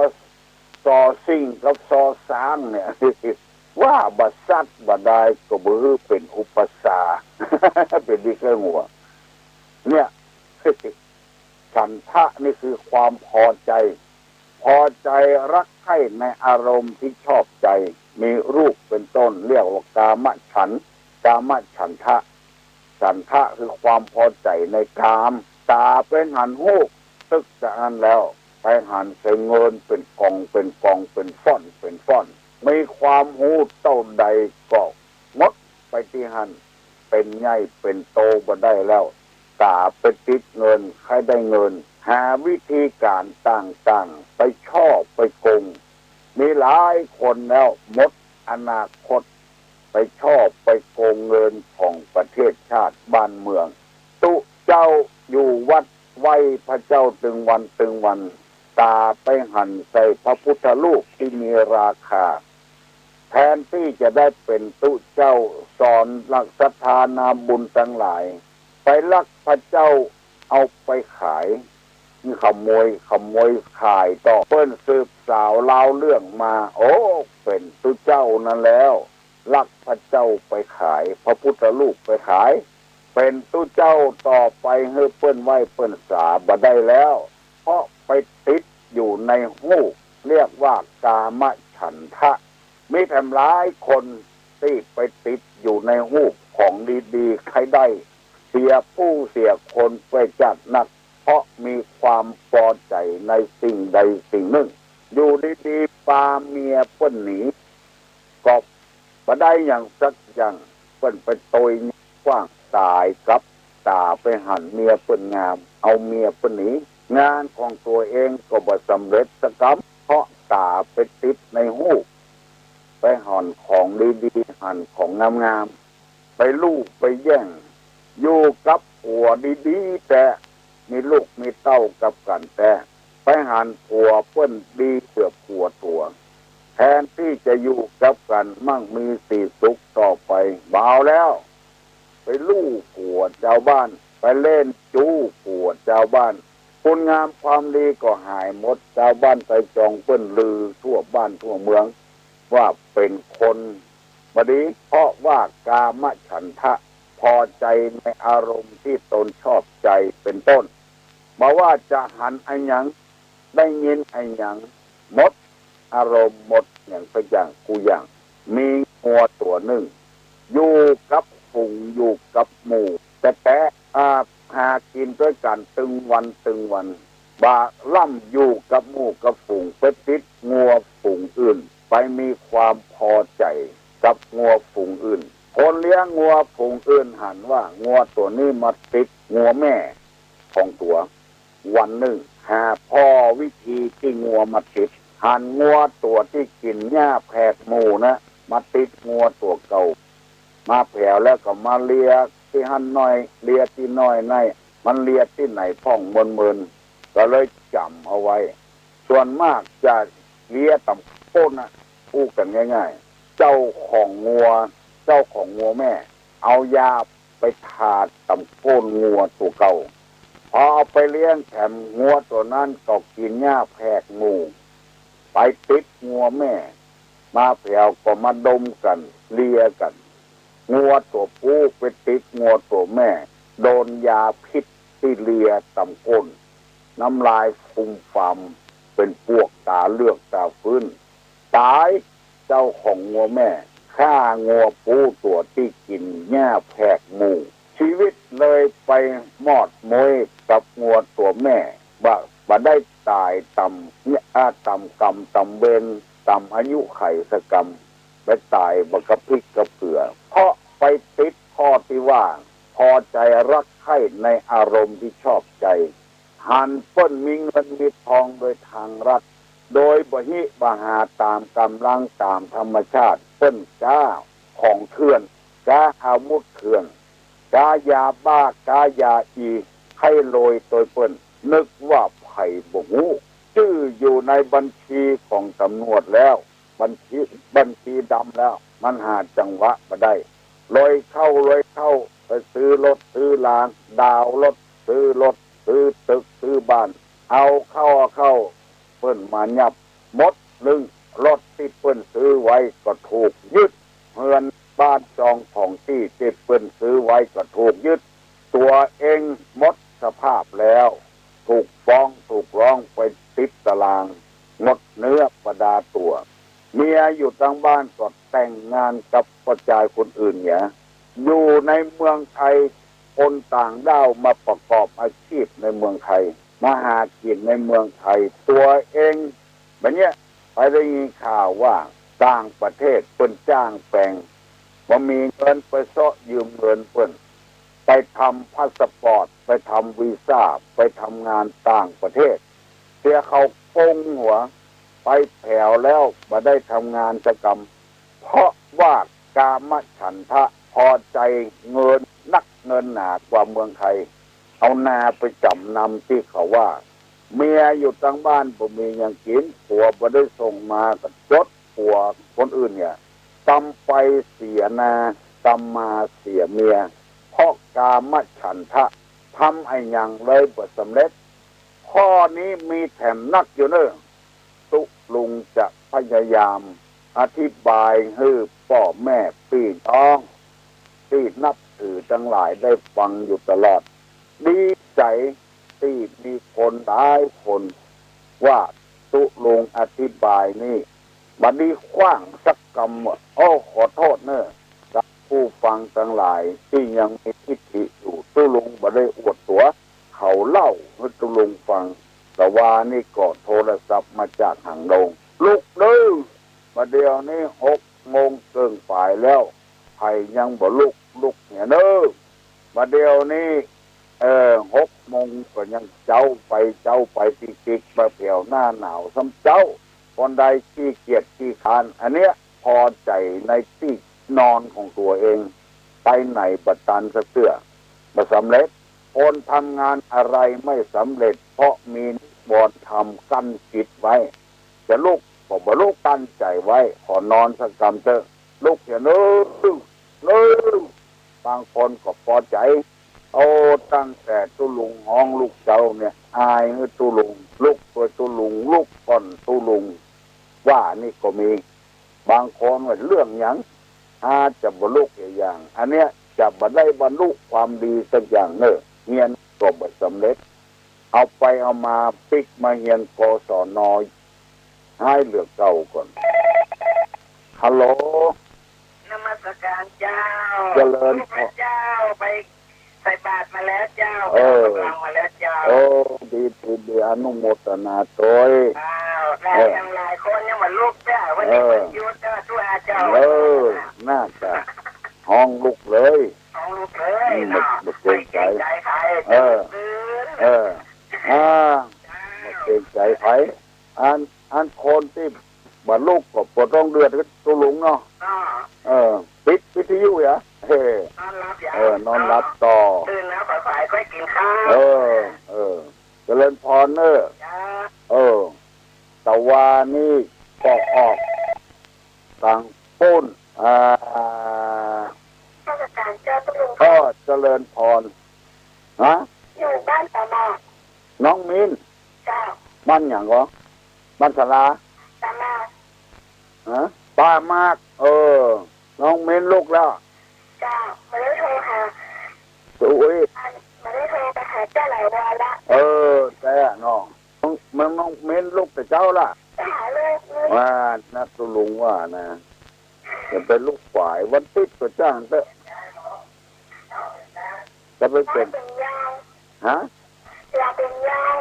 ซอสิ่งกับซอสางเนี่ย ว่าบ่ซัดบ่ได้ก็บ่หื้อเป๋นอุปัสสา เป๋นดีเกอหัว เนี่ย ฉันทะนี่คือความพอใจ พอใจรักใคร่ในอารมณ์ที่ชอบใจ มีรูปเป็นต้น เรียกว่ากามฉันท์ กามฉันทะ ฉันทะคือความพอใจในกาม ต๋าไปหันฮูป ตึกจากนั้นแล้ว ไปหันใส่เงินเป๋นกองเป๋นกอง เป๋นฟ้อนเป๋นฟ้อน มีความฮู้เต้าใดก็หมดไปตี้หั้น เป๋นใหญ่เป๋นโตบ่ได้แล้ว ต๋าไปติดเงิน ใค่ได้เงิน หาวิธีก๋านต่างๆ ไปฉ้อไปโกง มีหลายคนแล้วหมดอนาคต ไปฉ้อไปโกงเงินของประเทศชาติบ้านเมือง ตุ๊เจ้าอยู่วัดไหว้พระเจ้าตึงวันตึงวัน ต๋าไปหันใส่พระพุทธรูปตี้มีราคา แทนตี้จะได้เป๋นตุ๊เจ้าสอนหลักศรัทธานาบุญตังหลาย ไปลักพระเจ้าเอาไปขาย ขโมย ขโมยขายต่อ เปิ้นสืบสาวเล่าเรื่องมา โอ้ เป๋นตุ๊เจ้านั้นแล้ว ลักพระเจ้าไปขาย พระพุทธรูปไปขาย เป๋นตุ๊เจ้าต่อไปหื้อเปิ้นไหว้เปิ้นสาบ่ได้แล้ว เพราะไปติดอยู่ในฮูป เรียกว่ากามฉันทะ มีแถมหลายคนตี้ไปติดอยู่ในฮูปของดีๆ ใค่ได้ เสียผู้เสียคนไปจัดนัก เพราะมีความปอใจ๋ในสิ่งใดสิ่งนึ่ง อยู่ดีๆ ปาเมียเปิ้นหนี ก็บ่ได้หยังสักอย่าง เปิ้นไปตวยขว้างต๋ายกับ ต๋าไปหันเมียเปิ้นงาม เอาเมียเปิ้นหนี งานของตั๋วเองก็บ่สำเร็จสักกำ เพราะต๋าไปติดในฮูป ไปหันของดีๆ หันของงามๆ ไปลู่ไปแย่ง อยู่กับผัวดีๆ แต๊ มีลูกมีเต้ากับกั๋นแต๊ ไปหันผัวเปิ้นดีเสียผัวตั๋ว แทนตี้จะอยู่กับกั๋นมั่งมีสีสุขต่อไป บ่เอาแล้ว ไปลู่ผัวจาวบ้าน ไปเล่นจู๊ผัวจาวบ้าน คุณงามความดีก็หายหมด จาวบ้านไตรจองเปิ้นลือทั่วบ้านทั่วเมือง ว่าเป๋นคนบ่ดี เพราะว่ากามฉันทะ พอใจ๋ในอารมณ์ตี้ตนชอบใจ๋เป๋นต้น บ่ว่าจะหันอะหยัง ได้ยินอะหยัง หมดอารมณ์หมดหยังสักอย่างกู้อย่าง มีงัวตั๋วนึ่ง อยู่กับฝูงอยู่กับหมู่แต๊ๆ อาบหากิ๋นตวยกั๋นตึงวันตึงวัน บ่าล่ำอยู่กับหมู่กับฝูง ไปติดงัวฝูงอื่น ไปมีความพอใจ๋กับงัวฝูงอื่น คนเลี้ยงงัวฝูงอื่นหันว่างัวตั๋วนี้มาติดงัวแม่ของตั๋ว วันนึ่งหาผ่อวิธีตี้งัวมาติด หันงัวตั๋วตี้กิ๋นหญ้าแผกหมู่นะ มาติดงัวตั๋วเก่า มาแผวแล้วก็มาเลียตี้หั้นหน้อย เลียตี้น้อยใน มันเลียตี้ไหนพ่องเมินๆ ก็เลยจ๋ำเอาไว้ ส่วนมากจะเลียต่ำก้นนะ อู้กั๋นง่ายๆ เจ้าของงัว เจ้าของงัวแม่ เอายาไปทาต่ำก้นงัวตั๋วเก่า พอเอาไปเลี้ยงแถมงัวตั๋วนั้นก็กิ๋นหญ้าแผกหมู่ ไปติดงัวแม่ มาแผวก็มาดมกั๋น เลียกั๋น งัวตั๋วปู๊ไปติดงัวตั๋วแม่ โดนยาพิษตี้เลียต่ำก้น น้ำลายฟูมฟาม เป๋นปวกต๋าเหลือกต๋าฟื้น ต๋าย เจ้าของงัวแม่ ฆ่างัวปู๊ตั๋วตี้กิ๋นหญ้าแผกหมู่ จีวิตเลยไปมอดม้วยกับงัวตั๋วแม่ บ่ บ่ได้ต๋ายต๋าม อา ต๋ามก๋รรมต๋ามเวร ต๋ามอายุขัยสักกำ ไปต๋ายบ่กระพริบกระเปือ เพราะไปติดข้อตี้ว่า พอใจ๋รักใคร่ในอารมณ์ตี้ชอบใจ๋ หันเปิ้นมีเงินมีทองโดยตางลัด โดยบ่หิบ่หาต๋ามก๋ำลังต๋ามธรรมชาติ เปิ้นก๊าของเถื่อน ก๊าอาวุธเถื่อน ก๊ายาบ้า ก๊ายาอี ใค่รวยตวยเปิ้น นึกว่าใผบ่ฮู้ จื้ออยู่ในบัญชีของต๋ำรวจแล้ว บัญชี บัญชีดำแล้ว มันหาจังหวะบ่ได้ รวยเข้า รวยเข้า ไปซื้อรถซื้อลา ดาวน์รถ ซื้อรถ ซื้อตึก ซื้อบ้าน เอาเข้า เอาเข้า เปิ้นมายับหมดนึ่ง รถตี้เปิ้นซื้อไว้ก็ถูกยึด เฮือนบ้านจองของตี้ตี้เปิ้นซื้อไว้ก็ถูกยึด ตั๋วเองหมดสภาพแล้ว ถูกฟ้องถูกร้องไปติดต๋าราง หมดเนื้อประดาตั๋ว เมียอยู่ตังบ้านก็แต่งงานกับป้อจายคนอื่นเหีย อยู่ในเมืองไทย คนต่างด้าวมาประกอบอาชีพในเมืองไทย มาหากิ๋นในเมืองไทย ตั๋วเอง บ่าเนี้ย ไปได้ยินข่าวว่าต่างประเทศเปิ้นจ้างแปลง บ่มีเงินไปเซาะยืมเงินเปิ้น ไปทำพาสปอร์ต ไปทำวีซ่า ไปทำงานต่างประเทศ เสียเขาโกงหัว ไปแผวแล้วบ่ได้ทำงานสักกำ เพราะว่ากามฉันทะ พอใจ๋เงินนักเงินหนากว่าเมืองไทย เอานาไปจ๋ำนำตี้เขาว่า เมียอยู่ตังบ้านบ่มีหยังกิ๋น ผัวบ่ได้ส่งมาก็จด ผัวคนอื่นเนี่ย กำไปเสียนา กำมาเสียเมีย เพราะกามฉันทะ ทำอะหยังเลยบ่สำเร็จ ข้อนี้มีแถมนักอยู่เน่อ ตุ๊ลุงจะพยายามอธิบายหื้อป้อแม่ปี้น้องตี้นับถือตังหลายได้ฟังอยู่ตลอด ดีใจ๋ตี้มีคนหลายคนว่าตุ๊ลุงอธิบายนี่บ่ดีขว้างสักกำว่า โอ้ ขอโต้ษเน่อ กับผู้ฟังตังหลายตี้ยังมีทิฐิอยู่ ตุ๊ลุงบ่ได้อวดตั๋ว เขาเล่าหื้อตุ๊ลุงฟัง ตะวานี่ก็โทรศัพท์มาจากหางดง ลุกเน่อ บ่าเดี่ยวนี้หกโมงเกิ่งป๋ายแล้ว ใผยังบ่ลุก ลุกเหียเน่อ บ่าเดี่ยวนี้ เออ หกโมงก็ยังเจ๊าไปเจ๊าไป ติ๊กๆ บ่าแผวหน้าหนาวซ้ำเจ๊า คนใดขี้เกียจขี้คร้าน อันเนี้ยพอใจ๋ในตี้นอนของตั๋วเอง ไปไหนบ่ตันสักเตื้อ บ่สำเร็จ คนทำงานอะไรไม่สำเร็จ เพราะมีนิวรณ์ธรรมกั้นจิตไว้ จะลุกก็บ่ลุก กั้นใจ๋ไว้ ขอนอนสักกำเต๊อะ ลุกเหียเน่อ เน่อ บางคนก็ปอใจ๋ โอ้ ตั้งแต่ตุ๊ลุงฮ้องลุกเจ๊าเนี่ย อายหื้อตุ๊ลุง ลุกตวยตุ๊ลุง ลุกก่อนตุ๊ลุง ว่านี่ก็มี บางคนว่าเรื่องหยัง อาจจะบ่ลุกเหียอย่าง อันเนี้ยจะบ่ได้บรรลุความดีสักอย่างเน่อ เฮียนก็บ่สำเร็จ เอาไปเอามาปิ๊กมาเฮียน กศน ฮ้ายเหลือเก่าก่อน ฮัลโหล นมัสการเจ้า เจริญพร ลูกพระเจ้าไปใส่บาตรมาแล้วเจ้า เออ ไปออกกำลังมาแล้วเจ้า โอ้ ดี ดี ดี อนุโมทนาตวย อ้าว ได้ เออ ยังหลายคนยังบ่ลุกเจ้า วันนี้ เออ วันหยุดเจ้า ทั่วเจ้า เออ น่าจะฮ้องลุกเลย ฮ้องลุกเลย อืม เนาะ บ่ บ่เกรงใจ๋ บ่เกรงใจ๋ใผ เออ ตื่น เออ อ่า เจ้า บ่เกรงใจ๋ใผ อัน อันคนตี้บ่ลุกก็บ่ต้องเดือดกับตุ๊ลุงเนาะ อ่า เออ ปิดวิทยุเหีย เฮ้ นอนหลับเหีย เออ นอนหลับต่อ ตื่นแล้วสายๆ ค่อยกิ๋นข้าว เออ เออ เจริญพรเนอะ เออ ตะวานี้ก็ออกตางปู๊น อ่า นมัสการเจ้าคุณลุง ก็เจริญพร ฮะ อยู่บ้านป่าหมาก น้องมิ้น เจ้า บ้านหยังก่อ บ้านสารา ป่าหมาก ฮะ ป่าหมาก เออ น้องเม้นลุกแล้ว เจ้า บ่ได้โทรหา โอ้ย บ่ได้โทรไปหาเจ้าหลายวันละ เออ แต่น้อง มึง มึงน้องเม้นลุกแต่เจ๊าละ ไปหาลูกนี่ ว่านะ ตุ๊ลุงว่านะ อย่าไปลุกฝาย วันติ๊ดก็จ้างเต๊อะ จะไปเป๋น เป๋นยาง ฮะ เป๋นยาง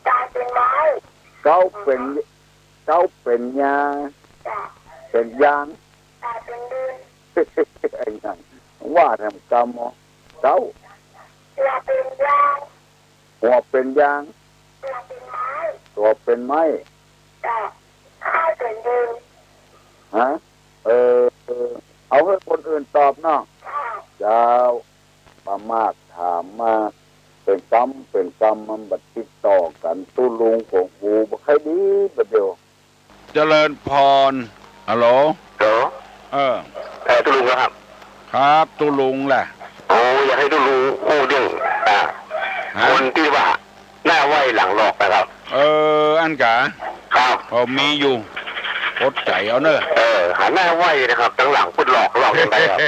ตายเป๋นไม้ เก๊าเป๋น เก๊าเป๋นยาง จ้ะ เป๋นยาง ตายเป๋นดิน ไอ้นั่น ว่าแถมกำเหรอ เก๊า หัวเป๋นยาง หัวเป๋นยาง ตัวเป๋นไม้ ตัวเป๋นไม้ จ้ะ ข้าวเป๋นดิน ฮะ เออ เอาหื้อคนอื่นตอบเนาะ จ้ะ เจ้า ป้าหมากถามมา เป๋นกำ เป๋นกำ มันบ่ติดต่อกั๋น ตุ๊ลุงของกูบ่ใค่ดีบ่าเดี่ยว เจริญพร ฮัลโหล ฮัลโหล เออ เอ่อ ตุ๊ลุงเหรอครับ ครับ ตุ๊ลุงแหละ โอ้ อยากหื้อตุ๊ลุงอู้เรื่อง อ่า ฮะ คนตี้ว่า หน้าไหว้หลังหลอกนะครับ เออ อันกา ครับ เออ มีอยู่ อดใจ๋เอาเน่อ เออ หาหน้าไหว้นะครับ ตังหลังปุ้นหลอก หลอกยังไงครับ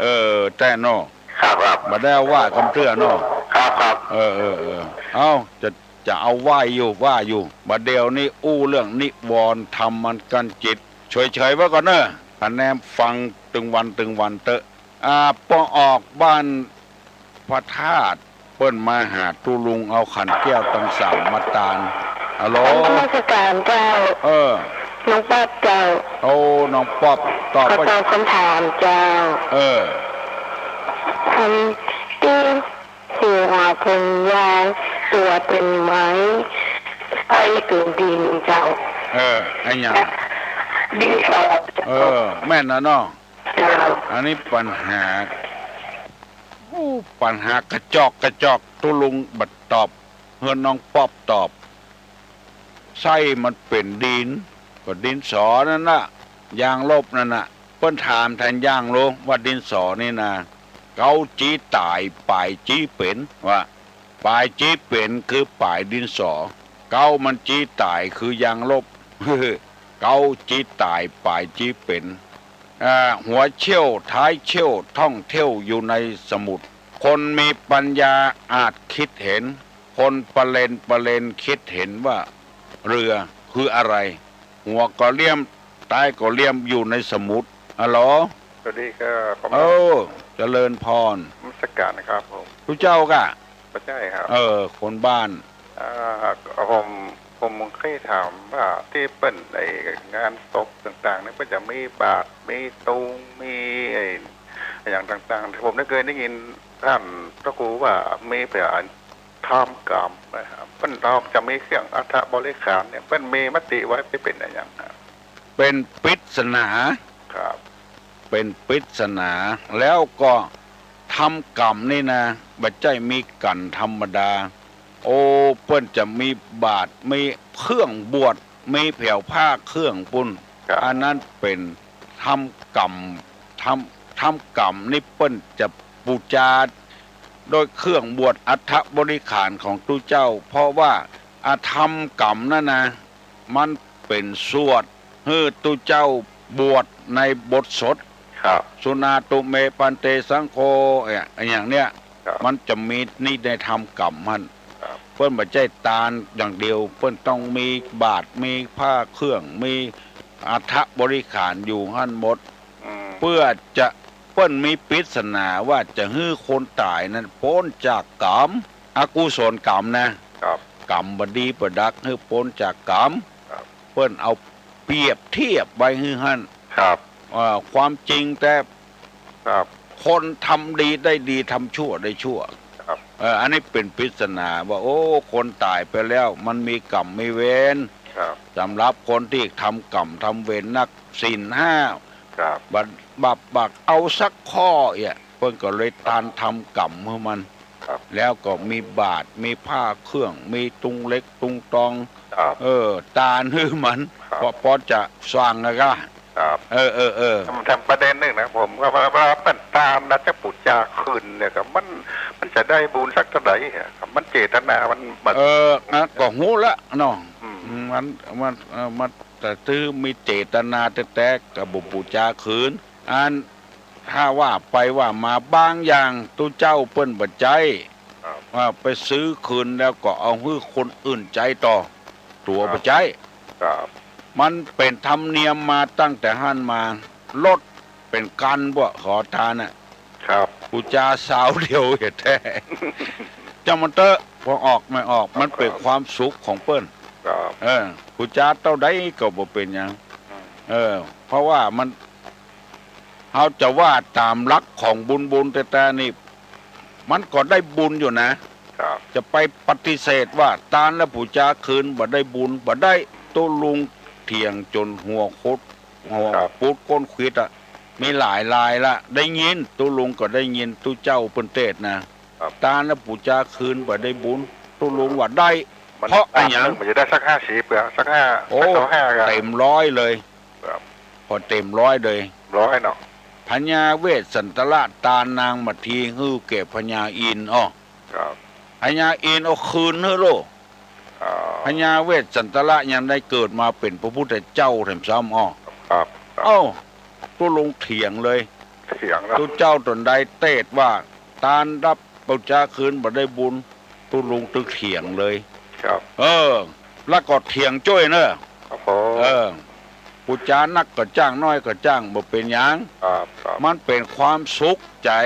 เออ แต่เนาะ ครับ ครับ บ่ได้ว่าคำเตื้อเนาะ ครับ ครับ เออ เออ เออ เอ้า จะ จะเอาไหว้อยู่ ว่าอยู่ บ่าเดี่ยวนี้อู้เรื่องนิวรณ์ธรรมอันกั้นจิต เฉยๆ ไว้ก่อนเน่อ คะแนนฟังตึงวันตึงวันเต๊อะ อ่า ปอออกบ้านพระธาตุ เปิ้นมาหาตุ๊ลุงเอาขันแก้วตังสามมาตาน ฮัลโหล นมัสการเจ้า เออ น้องป๊อบเจ้า โอ้ น้องป๊อบ ตอบ ขอ ว่า ตอบคำถามเจ้า เออ อันตี้หัวเป๋นยาง ตั๋วเป๋นไม้ ไส้เป๋นดินเจ้า เออ ไอ้หยัง ดินสอ เออ แม่นน่ะเนาะ เจ้า อันนี้ปัญหา อู้ ปัญหากระจอกกระจอก ตุ๊ลุงบ่ตอบ หื้อน้องป๊อบตอบ ไส้มันเป๋นดิน ก็ดินสอนั่นน่ะ ยางลบนั่นน่ะ เปิ้นถามแทนยังลูก ว่าดินสอนี่นา เก๊าจี๊ต๋าย ป๋ายจี๊เป๋น ว่า ป๋ายจี๊เป๋นคือป๋ายดินสอ เก๊ามันจี๊ต๋ายคือยางลบ เก๊าจี๊ต๋าย ป๋ายจี๊เป๋น อ่า หัวเชี่ยว ท้ายเชี่ยว ท่องเที่ยวอยู่ในสมุทร คนมีปัญญาอาจคิดเห็น คนปะเลนปะเลนคิดเห็นว่าเรือคืออะไร หัวก็เหลี่ยม ท้ายก็เหลี่ยม อยู่ในสมุทร ฮัลโหล สวัสดีครับ ผม เออ เจริญพร นมัสการนะครับผม ตุ๊เจ้าก่ะ บ่ใจ้ครับ เออ คนบ้าน อ่า ผม ผมเคยถามว่าตี้เปิ้นไอ้งานศพต่างๆ เนี่ย เปิ้นจะมีบาตร มีตุง มีไอ้อะหยังต่างๆ ผมได้เคยได้ยินต้านพระครูว่ามีเปื้อทำกรรมนะครับ เปิ้นจะมีเครื่องอัฐบริขารเนี่ย เปิ้นมีมติไว้เปื้อเป๋นอะหยังครับ เป๋นปริศนา ครับ เป๋นปริศนา แล้วก็ทำกรรมนี่นะ บ่ใจ้มีกั๋นธรรมดา โอ้ เปิ้นจะมีบาตร มีเครื่องบวช มีแผวผ้าเครื่องปู๊น ครับ อันนั้นเป๋นทำกรรม ทำ ทำกรรมนี่เปิ้นจะปู๋จาโดยเครื่องบวชอัฐบริขารของตุ๊เจ้า เพราะว่า อะ ทำกรรมนั่นนะ มันเป๋นสวดหื้อตุ๊เจ้าบวชในบทสด ครับ สุนาตุเม ภันเต สังโฆ เอ๊ะ อะหยังเนี่ย ครับ มันจะมีนี่ในทำกรรมหั้น ครับ เปิ้นบ่ใจ้ตานอย่างเดียว เปิ้นต้องมีบาตร มีผ้าเครื่อง มีอัฐบริขารอยู่หั้นหมด อืม เปื้อจะ เปิ้นมีปริศนาว่าจะหื้อคนต๋ายนั้นป๊นจากกรรม อกุศลกรรมนะ ครับ กรรมบ่ดีบ่ดัก หื้อป๊นจากกรรม ครับ เปิ้นเอาเปรียบเทียบไว้หื้อหั้น ครับ เอ่อ ความจริงแต่ ครับ คนทำดีได้ดี ทำชั่วได้ชั่ว ครับ เอ่อ อันนี้เป๋นปริศนาว่า โอ้ คนต๋ายไปแล้ว มันมีกรรมมีเวร ครับ สำหรับคนตี้ทำกรรมทำเวรนัก ศีลห้า ครับ บ่ บ่ บ่เอาสักข้อเอี้ย เปิ้นก็เลยตานทำกรรมหื้อมัน ครับ แล้วก็มีบาตร มีผ้าเครื่อง มีตุงเหล็กตุงตอง ครับ เออ ตานหื้อมัน ครับ พอ พอจะสว่างอะกะ ครับ เออ เออ เออ แถมประเด็นนึ่งนะ ผมก็ว่า ว่าเปิ้นตานแล้วจะปู๋จาคืนเนี่ยครับ มัน มันจะได้บุญสักเท่าใดอะครับ มันเจตนามัน มัน เออ อ่ะ ก็ฮู้ละเนาะ อืม มัน มัน เออ มัน แต่ถือมีเจตนาแต๊ๆ ก็บ่ปู๋จาคืน อัน ถ้าว่าไปว่ามาบางอย่าง ตุ๊เจ้าเปิ้นบ่ใจ๊ ครับ ว่าไปซื้อคืนแล้วก็เอาหื้อคนอื่นใจ๊ต่อ ตั๋ว ครับ บ่ใจ๊ ครับ มันเป๋นธรรมเนียมมาตั้งแต่หั้นมา รถเป๋นกั๋นพวกขอตานน่ะ ครับ ปู๋จาซาวเดียวแต๊ๆ จ้างมันเต๊อะ ปอออกไม่ออก ครับ มันเป๋นความสุขของเปิ้น ครับ เออ ปู๋จาเต้าใดก็บ่เป๋นหยัง อืม เออ เพราะว่ามัน เฮาจะว่าต๋ามหลักของบุญๆ แต๊ๆ นี่ มันก็ได้บุญอยู่นะ ครับ จะไปปฏิเสธว่าตานแล้วปู๋จาคืนบ่ได้บุญ บ่ได้ ตุ๊ลุงเถียงจ๋นหัวคด หัว ครับ ปูดก้นขวิดอะ มีหลายรายละ ได้ยิน ตุ๊ลุงก็ได้ยินตุ๊เจ้าเปิ้นเตสน์นะ ครับ ตานแล้วปู๋จาคืนบ่ได้บุญ ตุ๊ลุงว่าได้ มัน เพราะอะหยัง มันจะได้สักห้าสิบอะ สักห้า โอ้ สักห้าก็ เต๋มร้อยเลย ครับ ปอเต๋มร้อยเลย ร้อยเนาะ พญาเวสสันตระตานนางมัททีหื้อแก่พญาอินทร์ อ้อ ครับ พญาอินทร์เอาคืนหื้อโลด อ๋อ พญาเวสสันตระยังได้เกิดมาเป๋นพระพุทธเจ้าแถมซ้ำ อ้อ ครับ ครับ เอ้า ตุ๊ลุงเถียงเลย เถียงแล้ว ตุ๊เจ้าต๋นใดเตสน์ว่า ตานรับปู๋จาคืนบ่ได้บุญ ตุ๊ลุงตึงเถียงเลย ครับ เออ แล้วก็เถียงจ้วยเน่อ ครับผม เออ ปู๋จานักก็จ้าง น้อยก็จ้าง บ่เป๋นหยัง ครับ ครับ มันเป๋นความสุขใจ๋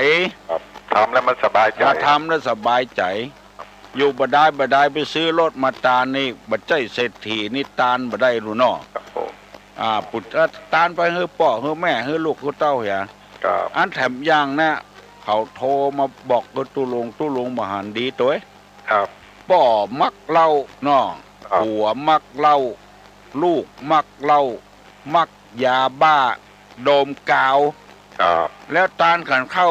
ครับ ทำแล้วมันสบายใจ๋ อ่า ทำแล้วสบายใจ๋ อยู่บ่ดายบ่ดายไปซื้อรถมาตานนี่ บ่ใจ้เศรษฐีนี่ตานบ่ได้ลูกเนาะ ครับผม อ่า ปู๋จาตานไปหื้อป้อ หื้อแม่ หื้อลูก หื้อเต้าเหีย ครับ อันแถมอย่างนะ เขาโทรมาบอกกับตุ๊ลุง ตุ๊ลุงบ่หันดีตวย ครับ ป้อมักเหล้าเนาะ ครับ ผัวมักเหล้า ลูกมักเหล้า มักยาบ้า ดมกาว ครับ แล้วตานขันเข้า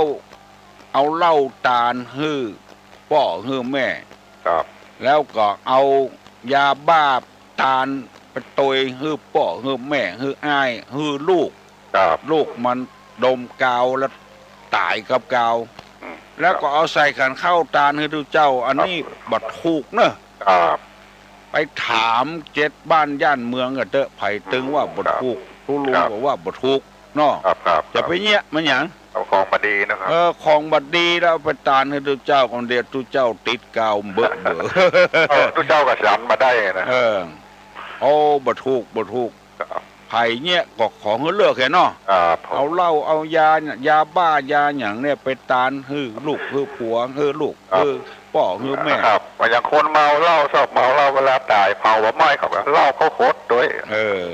เอาเหล้าตานหื้อป้อหื้อแม่ ครับ แล้วก็เอายาบ้าตานไปตวยหื้อป้อหื้อแม่ หื้ออ้าย หื้อลูก ครับ ลูกมันดมกาวแล้วต๋ายกับกาว อืม แล้วก็เอาใส่ขันเข้าตานหื้อตุ๊เจ้า อันนี้ ครับ บ่ถูกเน่อ ครับ ไปถามเจ็ดบ้านย่านเมืองก็เต๊อะ ใผตึงว่าบ่ถูก ครับ ตุ๊ลุง ครับ ก็ว่าบ่ถูกเนาะ ครับ ครับ จะไปเยียะมันหยัง เอาของบ่ดีนะครับ เออ ของบ่ดีแล้วเอาไปตานหื้อตุ๊เจ้า คนเดียวตุ๊เจ้าติดกาวเบอะเบอะ เออ ตุ๊เจ้าก็ฉันบ่ได้นะ เออ โอ้ บ่ถูก บ่ถูก ครับ ใผเยียะก็ขอหื้อเลิกแหละเนาะ ครับผม เอาเหล้า เอายา ยาบ้า ยาหยังเนี่ย ไปตานหื้อลูก หื้อผัว หื้อลูก ครับ หื้อป้อ หื้อแม่ ครับ ว่าอย่างคนเมาเหล้า ชอบเมาเหล้า เวลาต๋ายเผาบ่ไหม้ เขาก็เหล้าเขาหดตวย เออ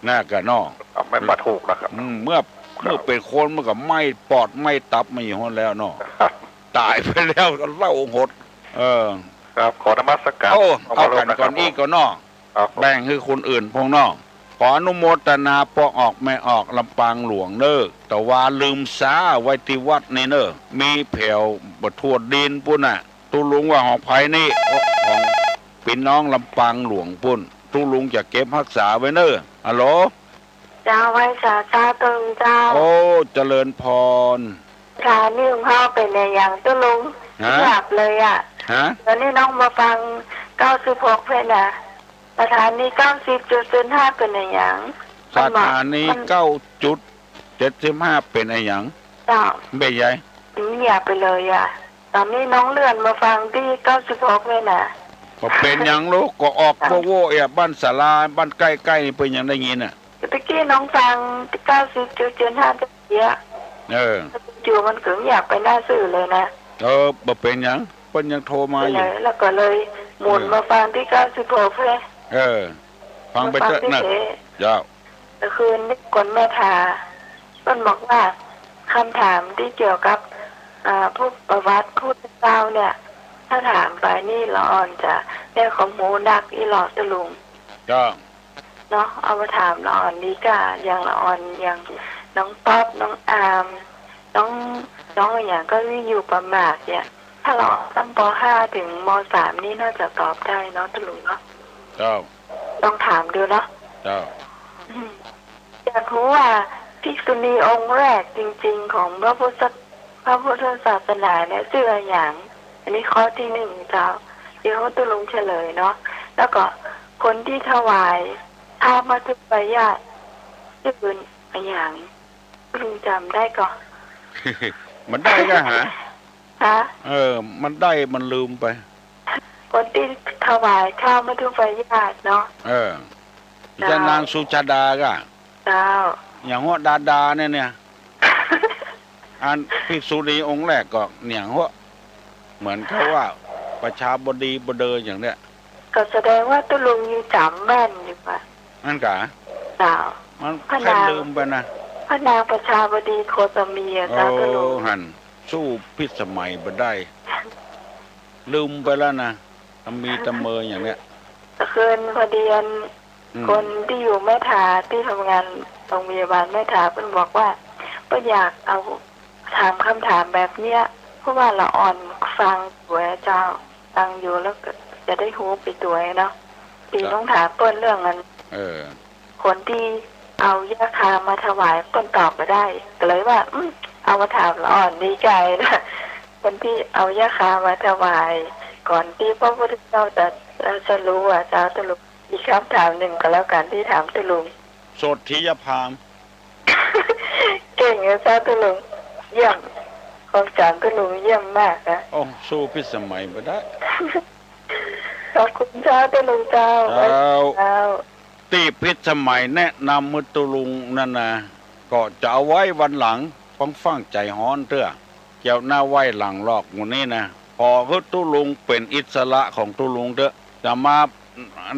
น่ากะเนาะ ครับ มันบ่ถูกนะครับ อืม เมื่อ ครับ เมื่อเป๋นคนมันก็ไหม้ปอด ไหม้ตับมาอยู่หั้นแล้วเนาะ ครับ ต๋ายไปแล้วก็เหล้าหด เออ ครับ ขอนมัสการ โอ้ ขอบพระคุณนะครับ เอากั๋นก่อนอี้ก่อเนาะ ครับผม แบ่งหื้อคนอื่นพ่องเนาะ ขออนุโมตนาป้อออกแม่ออกลำปางหลวงเน่อ แต่ว่าลืมสาไว้ตี้วัดนี่เน่อ มีแผวบ่ทั่วดินปู๊นน่ะ ตุ๊ลุงว่าของใผนี่ ของปี้น้องลำปางหลวงปู๊น ตุ๊ลุงจะเก็บฮักษาไว้เน่อ ฮัลโหล เจ้า ไหว้สาเจ้า ตุ๊ลุงเจ้า โอ้ เจริญพร ประธานนี่ของเฮาเป๋นอะหยังตุ๊ลุง ฮะ หยาบเลยอะ ฮะ เดี๋ยวนี้น้องมาฟังเก้าสิบหกเพ่นน่ะ ประธานนี่เก้าสิบจุดศูนย์ห้าเป๋นอะหยัง ประธานนี่ มันบอก มัน เก้าจุดเจ็ดสิบห้าเป๋นอะหยัง เจ้า เป๋นใหญ่ เงียบไปเลยอะ ต๋อนนี้น้องเลื่อนมาฟังตี้เก้าสิบหกเพ่นน่ะ บ่เป๋นหยังลูก ก็ออก เจ้า โว้ๆ เอียะ บ้านศาลา บ้านใก้ๆ นี่เปิ้นยังได้ยินน่ะ ตะกี้น้องฟังตี้เก้าสิบจุดเจ็ดห้าเตี้ย เออ จู่ๆ มันก็เงียบไปหน้าซื่อเลยนะ เออ บ่เป๋นหยัง เปิ้นยังโทรมาอยู่ แล้วก็เลยหมุน เออ มาฟังตี้เก้าสิบหกเพ่น เออ ฟังไปเต๊อะ มาฟังตี้ นะ เจ๊ เจ้า เมื่อคืนนี้คนแม่ถา เปิ้นบอกว่า คำถามตี้เกี่ยวกับ อ่า พวกประวัติพุทธเจ้าเนี่ย ถ้าถามไปนี่ละอ่อนจะได้ความฮู้นักอี้หลอตุ๊ลุง เจ้า เนาะ เอามาถามละอ่อนดีก้า อย่างละอ่อน อย่างน้องป๊อป น้องอาร์ม น้อง น้องอะหยังก็อยู่ประมาทเนี่ย ถ้าเราตั้ง ป.ห้า ถึง ม.สาม นี่น่าจะตอบได้เนาะ ตุ๊ลุงเนาะ เจ้า ลองถามดูเนาะ เจ้า อืม อยากรู้ว่าภิกษุณีองค์แรกจริงๆ ของพระพุทธ พระพุทธศาสนาเนี่ยชื่ออะหยัง อันนี้ข้อที่หนึ่งเจ้า เดี๋ยวตุ๊ลุงเฉลยเนาะ แล้วก็คนที่ถวายข้าวมัทธุปายาตชื่ออะหยัง ตุ๊ลุงจ๋ำได้ก่อ มันได้ก็หา ฮะ เออ มันได้ มันลืมไป คนตี้ถวายข้าวมัทธุปายาตเนาะ เออ เจ้า จะนางสุชาดาก่ะ เจ้า อย่างหัวดาดาเนี่ย เนี่ย อันภิกษุณีองค์แรกก็อย่างหัว เหมือนกับว่าประชาบดีบดีอย่างเนี้ย ก็แสดงว่าตุ๊ลุงยังจ๋ำแม่นอยู่อะ นั่นกะ เจ้า มัน พระนาง แค่ลืมไปนะ พระนางประชาบดีโคตมีอะเจ้า โอ้ ตุ๊ลุง หัน สู้พิสมัยบ่ได้ ลืมไปแล้วนะ ตะมีตะเมออย่างเนี้ย คืนพอดีอัน อืม คนที่อยู่แม่ทา ที่ทำงานโรงพยาบาลแม่ทา เปิ้นบอกว่า เปิ้นอยากเอา ถามคำถามแบบเนี้ย เพราะว่าละอ่อนฟังอยู่อะเจ้า ฟังอยู่แล้วก็จะได้ฮู้ไปตวยเนาะ ตี้ จ้ะ ต้องถามเปิ้นเรื่องอัน เออ คนตี้เอาหญ้าคามาถวายเปิ้นตอบบ่ได้ ก็เลยว่า อืม เอามาถามละอ่อนดีใจ๋นะ คนตี้เอาหญ้าคามาถวาย ก่อนตี้พระพุทธเจ้าจะตรัสรู้อะเจ้า ตุ๊ลุง อีกคำถามหนึ่งก็แล้วกั๋นตี้ถามตุ๊ลุง โสตถียพราหมณ์ เก่งอะเจ้าตุ๊ลุง เยี่ยม ความจ๋ำตุ๊ลุงเยี่ยมมากอะ โอ้ สู้พิสมัยบ่ได้ ขอบคุณเจ้าตุ๊ลุงเจ้า เจ้า เจ้า ตี้พิสมัยแนะนำหื้อตุ๊ลุงนั่นนะ ก็จะเอาไว้วันหลัง ฟังๆ ใจ๋ฮ้อนเตื้อ เกี่ยวหน้าไหว้หลังลอกหมู่นี้นะ ขอหื้อตุ๊ลุงเป๋นอิสระของตุ๊ลุงเต๊อะ จะมา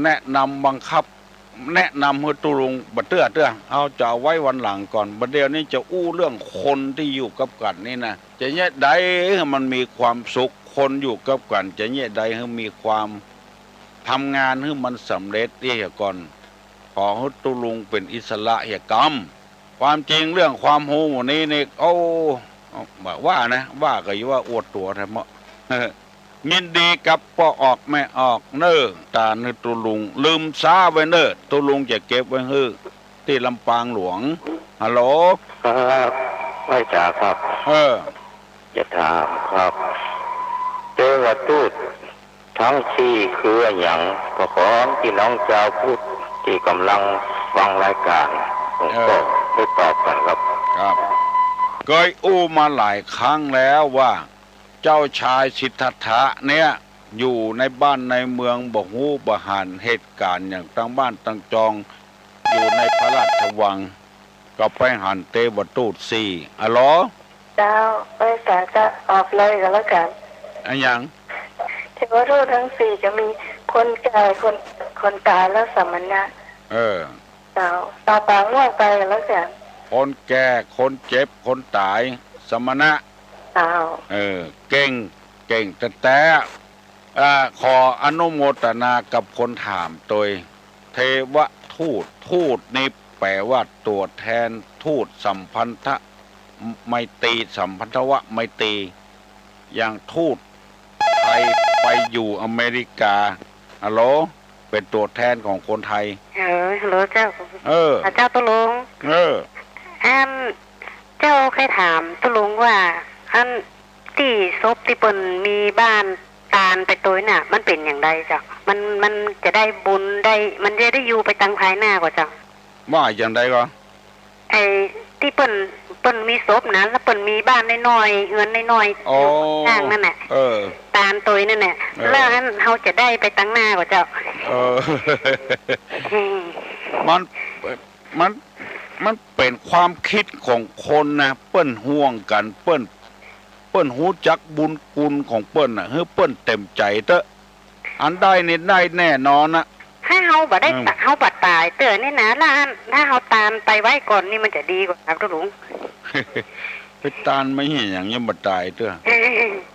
แนะนำบังคับ แนะนำหื้อตุ๊ลุงบ่เตื้อเตื้อ เฮาจะเอาไว้วันหลังก่อน บ่าเดี่ยวนี้จะอู้เรื่องคนตี้อยู่กับกั๋นนี่นะ จะเยียะใดหื้อมันมีความสุข คนอยู่กับกั๋นจะเยียะใดหื้อมีความ ทำงานหื้อมันสำเร็จเหียก่อน ขอหื้อตุ๊ลุงเป๋นอิสระเหียกำ ความจริงเรื่องความฮู้หมู่นี้นี่ โอ้ บ่าว่านะ ว่าก็อย่าว่าอวดตั๋วแท้เมาะ ยินดีกับป้อออกแม่ออกเน่อ ตานหื้อตุ๊ลุง ลืมซ้าไว้เน่อ ตุ๊ลุงจะเก็บไว้หื้อตี้ลำปางหลวง ฮัลโหล ครับ ไหว้จ๋าครับ เออ จะถามครับ เตวทูต ตึงสี่คืออะหยัง ก็ขอพี่น้องจาวพุทธตี้ก่ำลังฟังรายก๋าน ผมก็ เออ ได้ตอบกั๋นครับ ครับ เกยอู้มาหลายครั้งแล้วว่า เจ้าชายสิทธัตถะเนี่ย อยู่ในบ้านในเมืองบ่ฮู้บ่หันเหตุก๋ารณ์อย่างตังบ้านตังจอง อยู่ในพระราชวัง ก็ไปหันเตวทูตสี่ อะหรอ เจ้า ไปสาจะออกเลยก็แล้วกั๋น อะหยัง เทวทูตตึงสี่ก็มีคนแก่ คน คนต๋ายและสมณะ เออ เจ้า ต๋าปางม่วงไปก็แล้วกั๋น คนแก่ คนเจ็บ คนต๋าย สมณะ เจ้า เออ เก่ง เก่งแต๊ๆ อ่า ขออนุโมทนากับคนถามตวย เทวทูต ทูตนี่แป๋ว่าตั๋วแทน ทูตสัมพันธะ ไมตรี สัมพันธวะไมตรี อย่างทูตไทยไปอยู่อเมริกา ฮัลโหล เป๋นตั๋วแทนของคนไทย เออ ฮัลโหลเจ้า เออ อ่ะเจ้าตุ๊ลุง เออ อัน เจ้าใค่ถามตุ๊ลุงว่า อัน ตี้ศพตี้เปิ้นมีบ้านตานไปตวยน่ะ มันเป๋นอย่างใดเจ้า มัน มันจะได้บุญได้ มันจะได้อยู่ไปตังภายหน้าก่อเจ้า ว่าอย่างใดก่อ ไอ้ตี้เปิ้น เปิ้นมีศพนะ แล้วเปิ้นมีบ้านน้อยๆ เฮือนน้อยๆ อ๋อ อยู่ข้างๆ นั่นแหละ เออ ตานตวยนั่นแหละ เออ แล้วอันเฮาจะได้ไปตังหน้าก่อเจ้า เออ อืม มัน มัน มันเป๋นความกึ๊ดของคนนะ เปิ้นห่วงกั๋น เปิ้น เปิ้นฮู้จักบุญคุณของเปิ้นน่ะ หื้อเปิ้นเต็มใจ๋เต๊อะ อันได้นี่ได้แน่นอนนะ ถ้าเฮาบ่ได้ อืม ตะ เฮาบ่ต๋ายเตื้อนี่นะ แล้วอัน ถ้าเฮาตานไปไว้ก่อนนี่มันจะดีก่อครับตุ๊ลุง ไปตานมาเหียหยังยังบ่ต๋ายเตื้อ เออ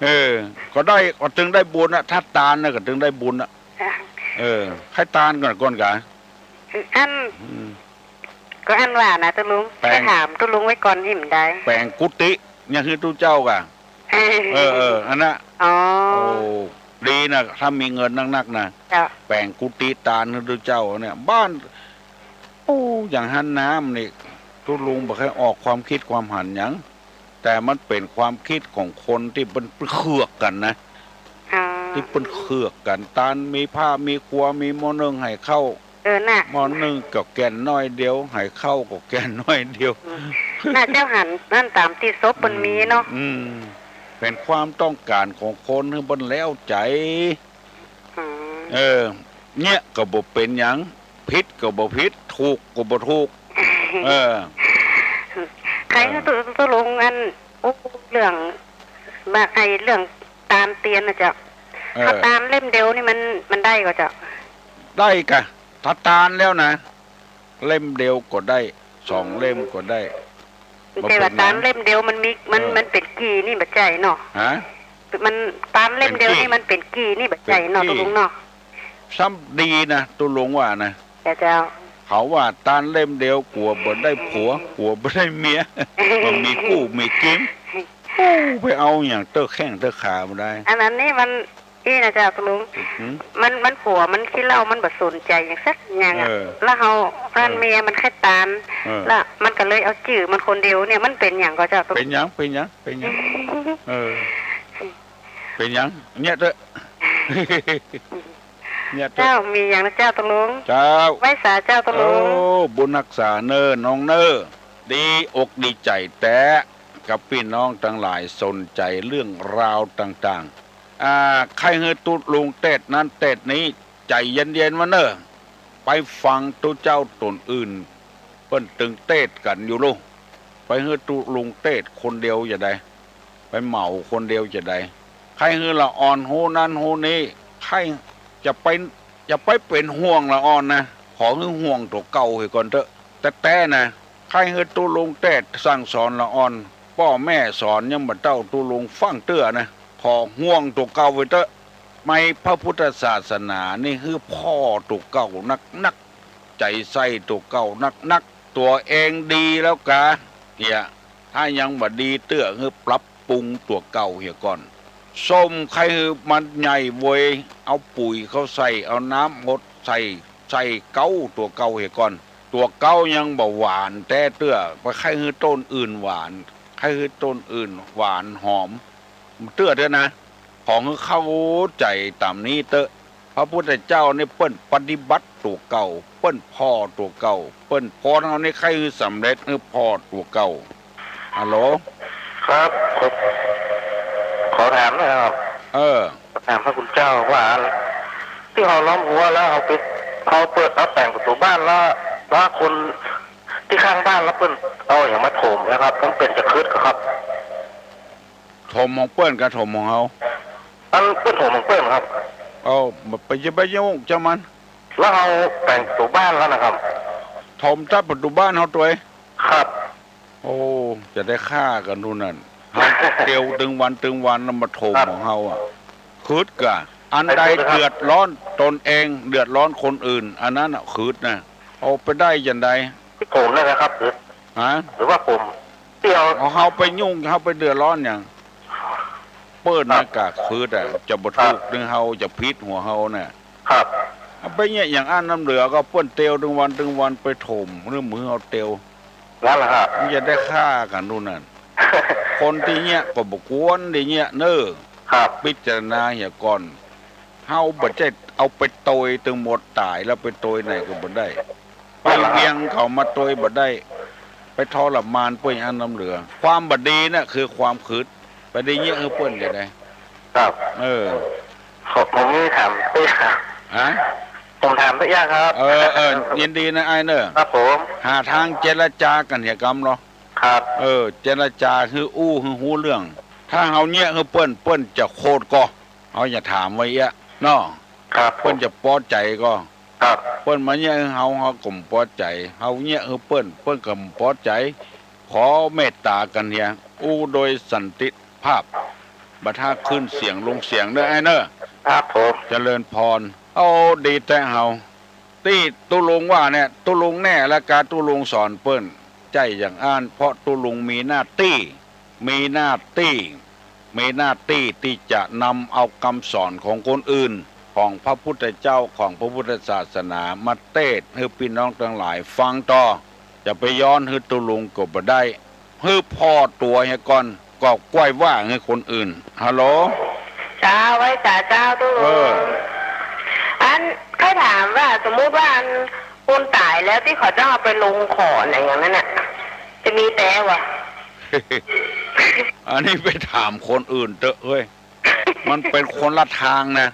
เออ ก็ได้ ก็ตึงได้บุญนะ ถ้าตานน่ะก็ตึงได้บุญนะ อ่ะ เออ ใค่ตานก่อน ก่อนกะ อัน อืม ก็อันว่านะตุ๊ลุง แป๋ง ไปถามตุ๊ลุงไว้ก่อนหิมได้ แป๋งกุฏิ เนี่ยคือตุ๊เจ้ากะ เออ เออ อันน่ะ อ๋อ โอ้ ดีนะ ถ้ามีเงินนักๆ นะ เจ้า แป๋งกุฏิตานหื้อตุ๊เจ้าเนี่ย บ้าน โอ้ อย่างหั้นน้ำนี่ ตุ๊ลุงบ่ใค่ออกความกึ๊ดความหันหยัง แต่มันเป๋นความกึ๊ดของคนตี้เปิ้นเคืองกั๋นนะ อ๋อ ตี้เปิ้นเคืองกั๋น ตานมีผ้ามีกัว มีหม้อนึ่งไหข้าว เออ น่ะ หม้อนึ่งก็แก่นน้อยเดียว ไหข้าวก็แก่นน้อยเดียว อืม น่าเจ้าหันนั่นต๋ามตี้ศพเปิ้นมีเนาะ อืม อืม เป๋นความต้องก๋านของคนหื้อเปิ้นแล้วใจ๋ อืม เออ เนี่ยก็บ่เป๋นหยัง ผิดก็บ่ผิด ถูกก็บ่ถูก เออ ใค่หื้อตุ๊ ตุ๊ลุงอัน อู้ เรื่อง บ่า ไอ้เรื่องตานเตียนน่ะเจ้า เออ ถ้าตานเล่มเดียวนี่มัน มันได้ก่อเจ้า ได้ก่ะ ถ้าตานแล้วนะ เล่มเดียวก็ได้ สองเล่มก็ได้ บ่เป๋นหยัง แต่ว่าตานเล่มเดียวมันมี มัน เออ มันเป๋นกี่นี่บ่ใจ้เนาะ ฮะ มัน ตานเล่มเดียวนี่มันเป๋นกี่นี่บ่ใจ้เนาะ เป๋นกี่ ตุ๊ลุงเนาะ ซ้ำดีนะ ตุ๊ลุงว่านะ เจ้า เจ้า เขาว่าตานเล่มเดียวกั๋วบ่ได้ผัว กั๋วบ่ได้เมีย บ่มีกู้มีกิ๋ม โอ้ ไปเอาหยังเต๊อะแข้งเต๊อะขาบ่ได้ อัน อันนี้มัน อี้นะเจ้าตุ๊ลุง หืม มัน มันกั๋วมันขี้เหล้า มันบ่สนใจ๋หยังสักอย่างอะ เออ แล้วเฮา เออ อันเมียมันใค่ตาน เออ แล้วมันก็เลยเอาจื้อมันคนเดียวเนี่ย มันเป๋นหยังก่อเจ้าตุ๊ลุง เป๋นหยัง เป๋นหยัง เป๋นหยัง เออ เป๋นหยัง เยียะเต๊อะ เยียะเต๊อะ เจ้า มีหยังนะเจ้าตุ๊ลุง เจ้า ไหว้สาเจ้าตุ๊ลุง โอ้ บุญฮักษาเน่อน้องเน่อ ดีอกดีใจ๋แต๊กับปี้น้องตังหลายสนใจ๋เรื่องราวต่างๆ อ่า ใค่หื้อตุ๊ลุงเตศน์นั้นเตศน์นี้ ใจ๋เย็นๆ มาเน่อ ไปฟังตุ๊เจ้าต๋นอื่น เปิ้นตึงเตศน์กั๋นอยู่ลูก ไปหื้อตุ๊ลุงเตศน์คนเดียวจะได้ ไปเหมาคนเดียวจะได้ ใค่หื้อละอ่อนฮู้นั้นฮู้นี้ ใค่จะไป จะไปเป๋นห่วงละอ่อนนะ ขอหื้อห่วงตั๋วเก่าเหียก่อนเต๊อะ แต๊ๆ นะ ใค่หื้อตุ๊ลุงเตศน์สั่งสอนละอ่อน ป้อแม่สอนยังบ่เต้าตุ๊ลุงฟั่งเตื้อนะ ขอห่วงตั๋วเก่าไว้เต๊อะ ในพระพุทธศาสนานี่หื้อผ่อตั๋วเก่านักๆ ใจ๋ใส่ตั๋วเก่านักๆ ตั๋วเองดีแล้วกา เหีย ถ้ายังบ่ดีเตื้อหื้อปรับปรุงตั๋วเก่าเหียก่อน ส้มใค่หื้อมันใหญ่เวย เอาปุ๋ยเข้าใส่ เอาน้ำหดใส่ ใส่เก๊าตั๋วเก่าเหียก่อน ตั๋วเก่ายังบ่หวานแต๊เตื้อ ไปใค่หื้อต้นอื่นหวาน ใค่หื้อต้นอื่นหวานหอม เตื้อเต๊อะนะ ขอหื้อเข้าใจ๋ต๋ามนี้เต๊อะ พระพุทธเจ้านี่เปิ้นปฏิบัติตั๋วเก่า เปิ้นผ่อตั๋วเก่า เปิ้น คนเฮานี่ใค่หื้อสำเร็จหื้อผ่อตั๋วเก่า ฮัลโหล ครับ ขอ ขอถามหน่อยครับ เออ ถามพระคุณเจ้าว่า ตี้เฮาล้อมฮั้วแล้วเฮาไป เฮาเปิด เฮาแป๋งประตู๋บ้านแล้ว แล้วคนตี้ข้างบ้านแล้วเปิ้นเอาหยังมาถมนะครับ มันเป๋นจะขึดก่อครับ ถมของเปิ้นกาถมของเฮา อันเปิ้นถมของเปิ้นครับ เอ้า บ่ไป จะไปยุ่งจามัน แล้วเฮาแป๋งประตู๋บ้านแล้วนะครับ ถมตั๊ดประตู๋บ้านเฮาตวย ครับ โอ้ จะได้ฆ่ากั๋นดูนั่น เฮาเตียวตึงวันตึงวันแล้วมาถม ครับ ของเฮาอะ ขึดก่า อันใด ใครพูดนะครับ เดือดร้อนตนเอง เดือดร้อนคนอื่น อันนั้นอะขึดนะ เอาไปได้จั่งใด ตี้ถมนั่นนะครับ หรือ ฮะ หรือว่าผม ตี้เอา เอาเฮาไปยุ่ง เฮาไปเดือดร้อนหยัง เปิ้น ครับ นะ กาขึดอะ จะบ่ถูก ครับ หรือเฮาจะผิดหัวเฮาน่ะ ครับ เอาไปเยียะอย่างอั้นน้ำเหลือก็เปิ้นเตียวตึงวันตึงวันไปถม หรือมือเฮาเตียว นั่นแหละครับ มันจะได้ฆ่ากั๋นดูนั่น คนตี้เยียะก็บ่กวนได้เยียะเน่อ ครับ พิจารณาเหียก่อน เฮาบ่ใจ้เอาไปตวยตึงหมดต๋ายแล้วไปตวยไหนก็บ่ได้ ไปเวียงเขามาตวยบ่ได้ ไปทรมานเปิ้นอันน้ำเหลือ ความบ่ดีน่ะคือความขึด ไปได้เยียะหื้อเปิ้นจะได้ ครับ เออ ผม ผมมีถามตี้ ฮะ ผมถามตี้อย่างครับ เออ เออ ยินดีนะอ้ายเน่อ ครับผม หาตางเจรจากั๋นเหียกำลอ ครับ เออ เจรจาหื้ออู้หื้อฮู้เรื่อง ถ้าเฮาเยียะหื้อเปิ้น เปิ้นจะโขดก่อ เฮาจะถามไว้เอี้ยะ เนาะ ครับผม เปิ้นจะปอใจ๋ก่อ ครับ เปิ้นมาเยียะหื้อเฮา เฮาก็บ่ปอใจ๋ เฮาเยียะหื้อเปิ้น เปิ้นก็บ่ปอใจ๋ ขอเมตต๋ากั๋นเหีย อู้โดยสันติภาพ บ่ถ้าขึ้นเสียงลงเสียงเน่ออ้ายเน่อ ครับผม เจริญพร โอ้ ดีแต๊เฮา ตี้ตุ๊ลุงว่าเนี่ย ตุ๊ลุงแน่และกาตุ๊ลุงสอนเปิ้น ใจ้อย่างอั้น เพราะตุ๊ลุงมีหน้าตี้ มีหน้าตี้ มีหน้าตี้ตี้จะนำเอากำสอนของคนอื่น ของพระพุทธเจ้า ของพระพุทธศาสนามาเตสน์หื้อปี้น้องตังหลายฟังต่อ จะไปย้อนหื้อตุ๊ลุงก็บ่ได้ หื้อผ่อตั๋วเหียก่อน ก็ก้อยว่าหื้อคนอื่น ฮัลโหล เจ้า ไหว้สาเจ้าตุ๊ลุง เออ อัน ใค่ถามว่า สมมุติว่าอัน คนต๋ายแล้วตี้เขาจะเอาไปลงขอนอะ อย่างนั้นน่ะ จะมีแต๊วะ อันนี้ไปถามคนอื่นเต๊อะเฮ้ย มันเป๋นคนละตางนะ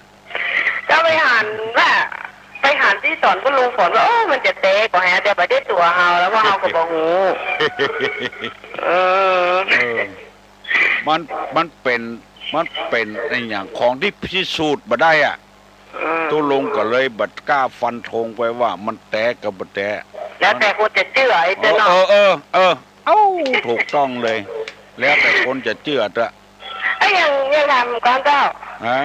ก็ไปหันว่า ไปหันตี้ต๋อนเปิ้นลงขอนว่า โอ้ มันจะแต๊ก่อแฮะ เดี๋ยวไปได้ตั๋วเฮา แล้วว่าเฮาก็บ่ฮู้ เออ เออ มัน มันเป๋น มันเป๋นอะหยังของตี้พิสูจน์บ่ได้อะ อืม ตุ๊ลุงก็เลยบ่ก้าฟันธงไปว่ามันแต๊กับบ่แต๊ แล้วแต่คนจะเจื้อไอ้เจ้าเนาะ เออ เออ เออ เอ้า ถูกต้องเลย แล้วแต่คนจะเจื้อเต๊อะ เอ้ย อย่าง อย่างถามก่อนเจ้า ฮะ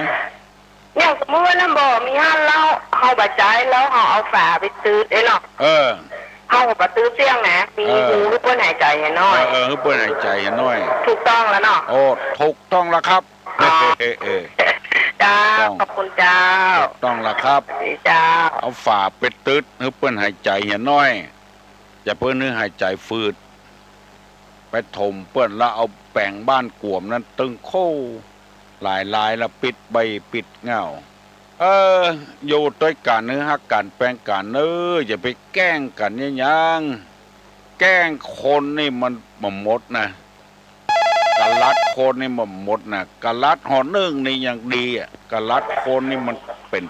อย่างสมมุติว่าน้ำบ่อมีหั้นแล้ว เฮาบ่ใจ๊แล้วเฮาเอาฝาไปตื๊ดเอ้ยเนาะ เออ เฮาก็บ่ตื๊ดเสี้ยงนะ มี เออ ฮูหื้อเปิ้นหายใจ๋เหียน้อย เออ เออ หื้อเปิ้นหายใจ๋เหียน้อย ถูกต้องแล้วเนาะ โอ้ ถูกต้องแล้วครับ อ๋อ เออ เออ เจ้า ถูกต้อง ขอบคุณเจ้า ถูกต้องแล้วครับ ดีเจ้า เอาฝาไปตื๊ดหื้อเปิ้นหายใจ๋เหียน้อย จะเปิ้นหื้อหายใจ๋ฝืด ไปถมเปิ้นแล้วเอาแป๋งบ้านกวมนั้นตึงโค้หลายๆ แล้วปิดใบ้ปิดเหง้า เออ อยู่ตวยกั๋นหื้อฮักกั๋นแปงกั๋นเน้อ อย่าไปแก้งกั๋นเยียะหยัง แก้งคนนี่มันบ่หมดนะ กะลัดคนนี่บ่หมดนะ กะลัดห่อนึ่งนี่ยังดีอะ กะลัดคนนี่มันเป๋น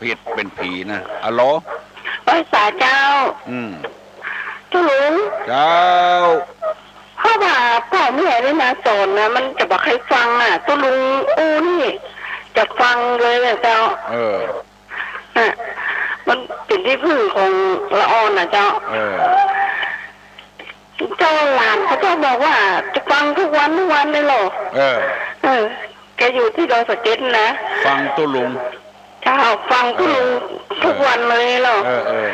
ผิดเป๋นผีนะ อะโหล ไหว้สาเจ้า อืม ตุ๊ลุง เจ้า เพราะว่าป้อแม่นี่นะสอนนะ มันจะบ่ใค่ฟังอะ ตุ๊ลุงอู้นี่จะฟังเลยอะเจ้า เออ อะ มันเป๋นตี้พึ่งของละอ่อนน่ะเจ้า เออ เจ้าหลานเขาเจ้าบอกว่าจะฟังทุกวันทุกวันเลยเหรอ เออ เออ แกอยู่ตี้ดอยสะเก็ดนะ ฟังตุ๊ลุง เจ้า ฟังตุ๊ลุง เออ ทุกวันเลยเหรอ เออ เออ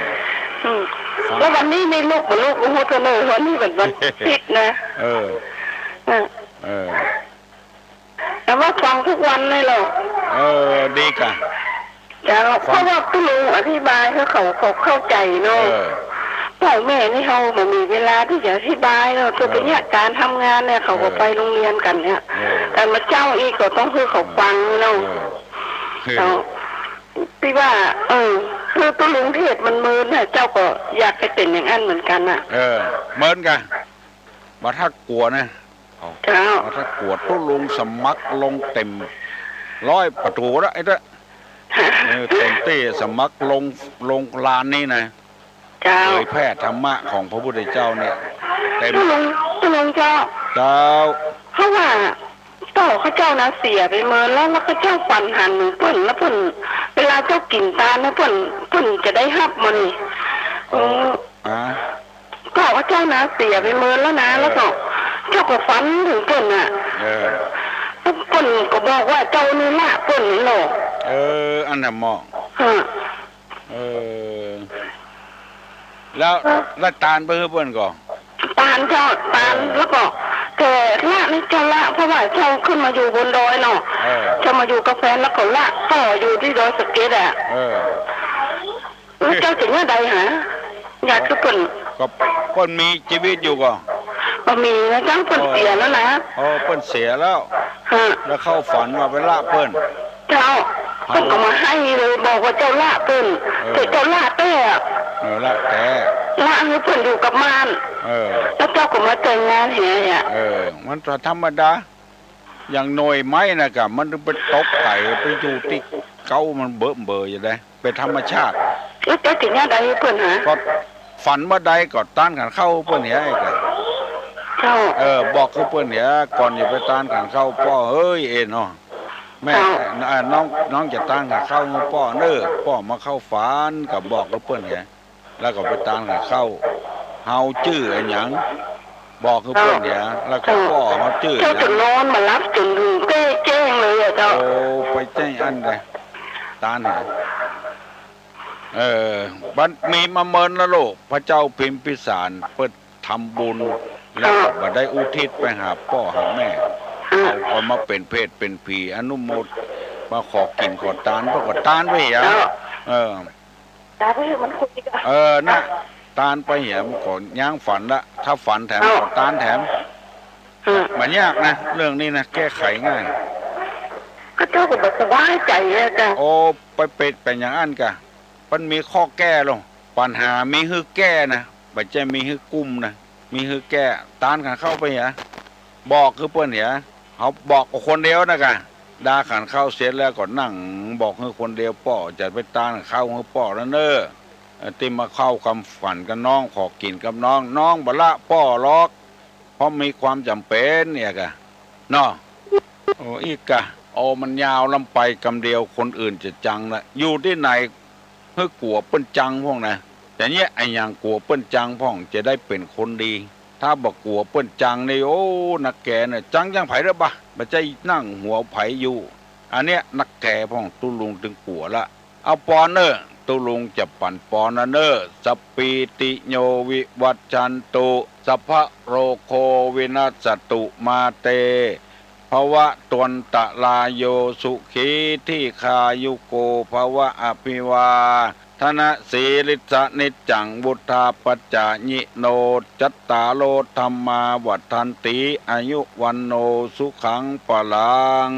อืม ฟัง แล้ววันนี้นี่ลูกบ่ลูกบ่ฮู้เต้าเน่อ วันนี้เป๋นวันอาทิตย์นะ เออ เออ เออ แต่ว่าฟังทุกวันเลยเหรอ เออ ดีก่ะ เจ้า ฟัง เพราะว่าตุ๊ลุงอธิบายหื้อเขา เขาเข้าใจ๋เนาะ เออ ป้อแม่นี่เฮาบ่มีเวลาตี้จะอธิบายเนาะ เออ ตุ๊ลุงเนี่ย ก๋านทำงานเนี่ย เขาก็ เออ ไปโฮงเฮียนกั๋นเนี่ย เออ แต่มาเจ้าอี้ก็ต้องหื้อเขาฟังเนาะ เออ เจ้า ตี้ว่า เออ คือตุ๊ลุงเทศน์มันเมินน่ะ เจ้าก็อยากหื้อเป๋นอย่างอั้นเหมือนกั๋นน่ะ เออ เมินก่ะ บ่ถ้ากั๋วนะ เจ้า บ่ถ้ากั๋ว ตุ๊ลุงสมัครลงเต็มร้อยประตู๋แล้ว ไอ้เต๊อะ เออ เต็มตี้ สมัครลง ลงลานนี้นะ เจ้า เผยแพร่ธรรมะของพระพุทธเจ้าเนี่ย เต็ม ตุ๊ลุง ตุ๊ลุงเจ้า เจ้า เพราะว่าป้อเขาเจ้านะเสียไปเมินแล้ว แล้วเขาเจ้าฝันหันเปิ้น แล้วเปิ้น เวลาเจ้ากิ๋นตานนะ เปิ้น เปิ้นจะได้ฮับมานี่ เออ เออ อ่า ป้อเขาเจ้านะเสียไปเมินแล้วนะ เออ แล้วก็เจ้าก็ฝันเถิงเปิ้นน่ะ เออ แล้วเปิ้นก็บอกว่าเจ้านี่ละเปิ้นนี่เหรอ เออ อันนั้นเหมาะ ฮะ เออ แล้ว เออ ละตานไปหื้อเปิ้นก่อ ตานเจ้า ตาน เออ แล้วก็ แต่ละนี่เจ้าละ เพราะว่าเจ้าขึ้นมาอยู่บนดอยเนาะ เออ เจ้ามาอยู่กับแฟนแล้วก็ละป้ออยู่ตี้ดอยสะเก็ดอะ เออ แล้วเจ้าจะเยียะใดหา อยากหื้อเปิ้น ก็เปิ้นมีจีวิตอยู่ก่อ บ่มีนะเจ้า เปิ้นเสียแล้วนะ เออ เปิ้นเสียแล้ว ฮะ แล้วเข้าฝันว่าไปละเปิ้น เจ้า เปิ้นก็มาไห้เลย บอกว่าเจ้าละเปิ้น เออ แต่เจ้าละแต๊อะ เออ ละแต๊ ละหื้อเปิ้นอยู่กับม่าน เออ แล้วเจ้าก็มาแต่งงานเหียอะ เออ มันก็ธรรมดา อย่างหน่วยไม้น่ะก่ะ มันไปตกไก๋ไปอยู่ตี้เก๊ามันเบอะเบออยู่ได้ เป๋นธรรมชาติ แล้วเจ้าจะเยียะใดหื้อเปิ้นหา ก็ฝันเมื่อใดก็ตานขันข้าวหื้อเปิ้นเหียไอ้ก่ะ เจ้า เออ บอกหื้อเปิ้นเหีย ก่อนจะไปตานขันข้าว ป้อเอ้ย เอ็นเนาะ แม่ เจ้า อ่า น้อง น้องจะตานขันข้าวหื้อป้อเน้อ ป้อมาเข้าฝัน ก็บอกหื้อเปิ้นเหีย แล้วก็ไปตานขันข้าว เฮาจื้ออะหยัง บอกหื้อเปิ้นเหีย แล้วก็ป้อเฮาจื้ออะหยัง เจ้าจะนอนบ่หลับจ๋นเถิงแจ้งเลยอะเจ้า โอ้ ไปแจ้งอั้นเลย ตานเหีย เออ บัดมีมาเมินแล้วลูก พระเจ้าพิมพิสารเปิ้นทำบุญ แล้วก็บ่ได้อุทิศไปหาป้อหาแม่ อ่า ก็มาเป๋นเปรตเป๋นผี อนุโมท มาขอกิ๋นขอตาน เปิ้นก็ตานไปเหีย เออ เออ ตานไปเหีย มันคุยกัน เออ นะ ตานไปเหีย มันก็ย้างฝันละ ถ้าฝันแถม เอ้า ก็ตานแถม อืม บ่ยากนะ เรื่องนี้นะ แก้ไขง่าย ก็เจ้าก็บ่สบายใจ๋อะเจ้า โอ้ ไปเป๋น เป๋นอย่างอั้นกะ มันมีข้อแก้ลอ ปัญหามีหื้อแก้นะ บ่ใจ้มีหื้อกุ้มนะ มีหื้อแก้ ตานขันเข้าไปเหีย บอกหื้อเปิ้นเหีย เฮาบอกกับคนเดียวนะกะ ด่าขันเข้าเสร็จแล้วก็นั่งบอกหื้อคนเดียวป้อ จะไปตานเข้าหื้อป้อแล้วเน่อ เอ่อ ตี้มาเข้าความฝันกับน้อง ขอกิ๋นกับน้อง น้องบ่ละป้อหรอก เพราะมีความจ๋ำเป๋นเนี่ยกะ เนาะ โอ้ อีกกะ โอ้ มันยาวล้ำไปกำเดียว คนอื่นจะจังละ อยู่ตี้ไหน หื้อกั๋วเปิ้นจังพ่องนะ จะเยียะอะหยังกั๋วเปิ้นจังพ่อง จะได้เป๋นคนดี ถ้าบ่กั๋วเปิ้นจังนี่ โอ้ นักแก่เนี่ย จังจังใผเด้อบ่ะ บ่ใจ้นั่งหัวใผอยู่ อันเนี้ยนักแก่พ่อง ตุ๊ลุงตึงกั๋วละ เอาปอนเน่อ ตุ๊ลุงจะปั๋นปอนนะเน่อ สัพพีติโยวิวัชชันตุ สัพพะโรโควินัสสตุ มาเต ภวัตวันตะราโย สุขีทีฆายุโก ภวะ อภิวาทนะสีลิสสะ นิจจังวุฑฒาปะจายิโน จัตตาโรธัมมาวัฑฒันติ อายุวัณโณสุขังพลัง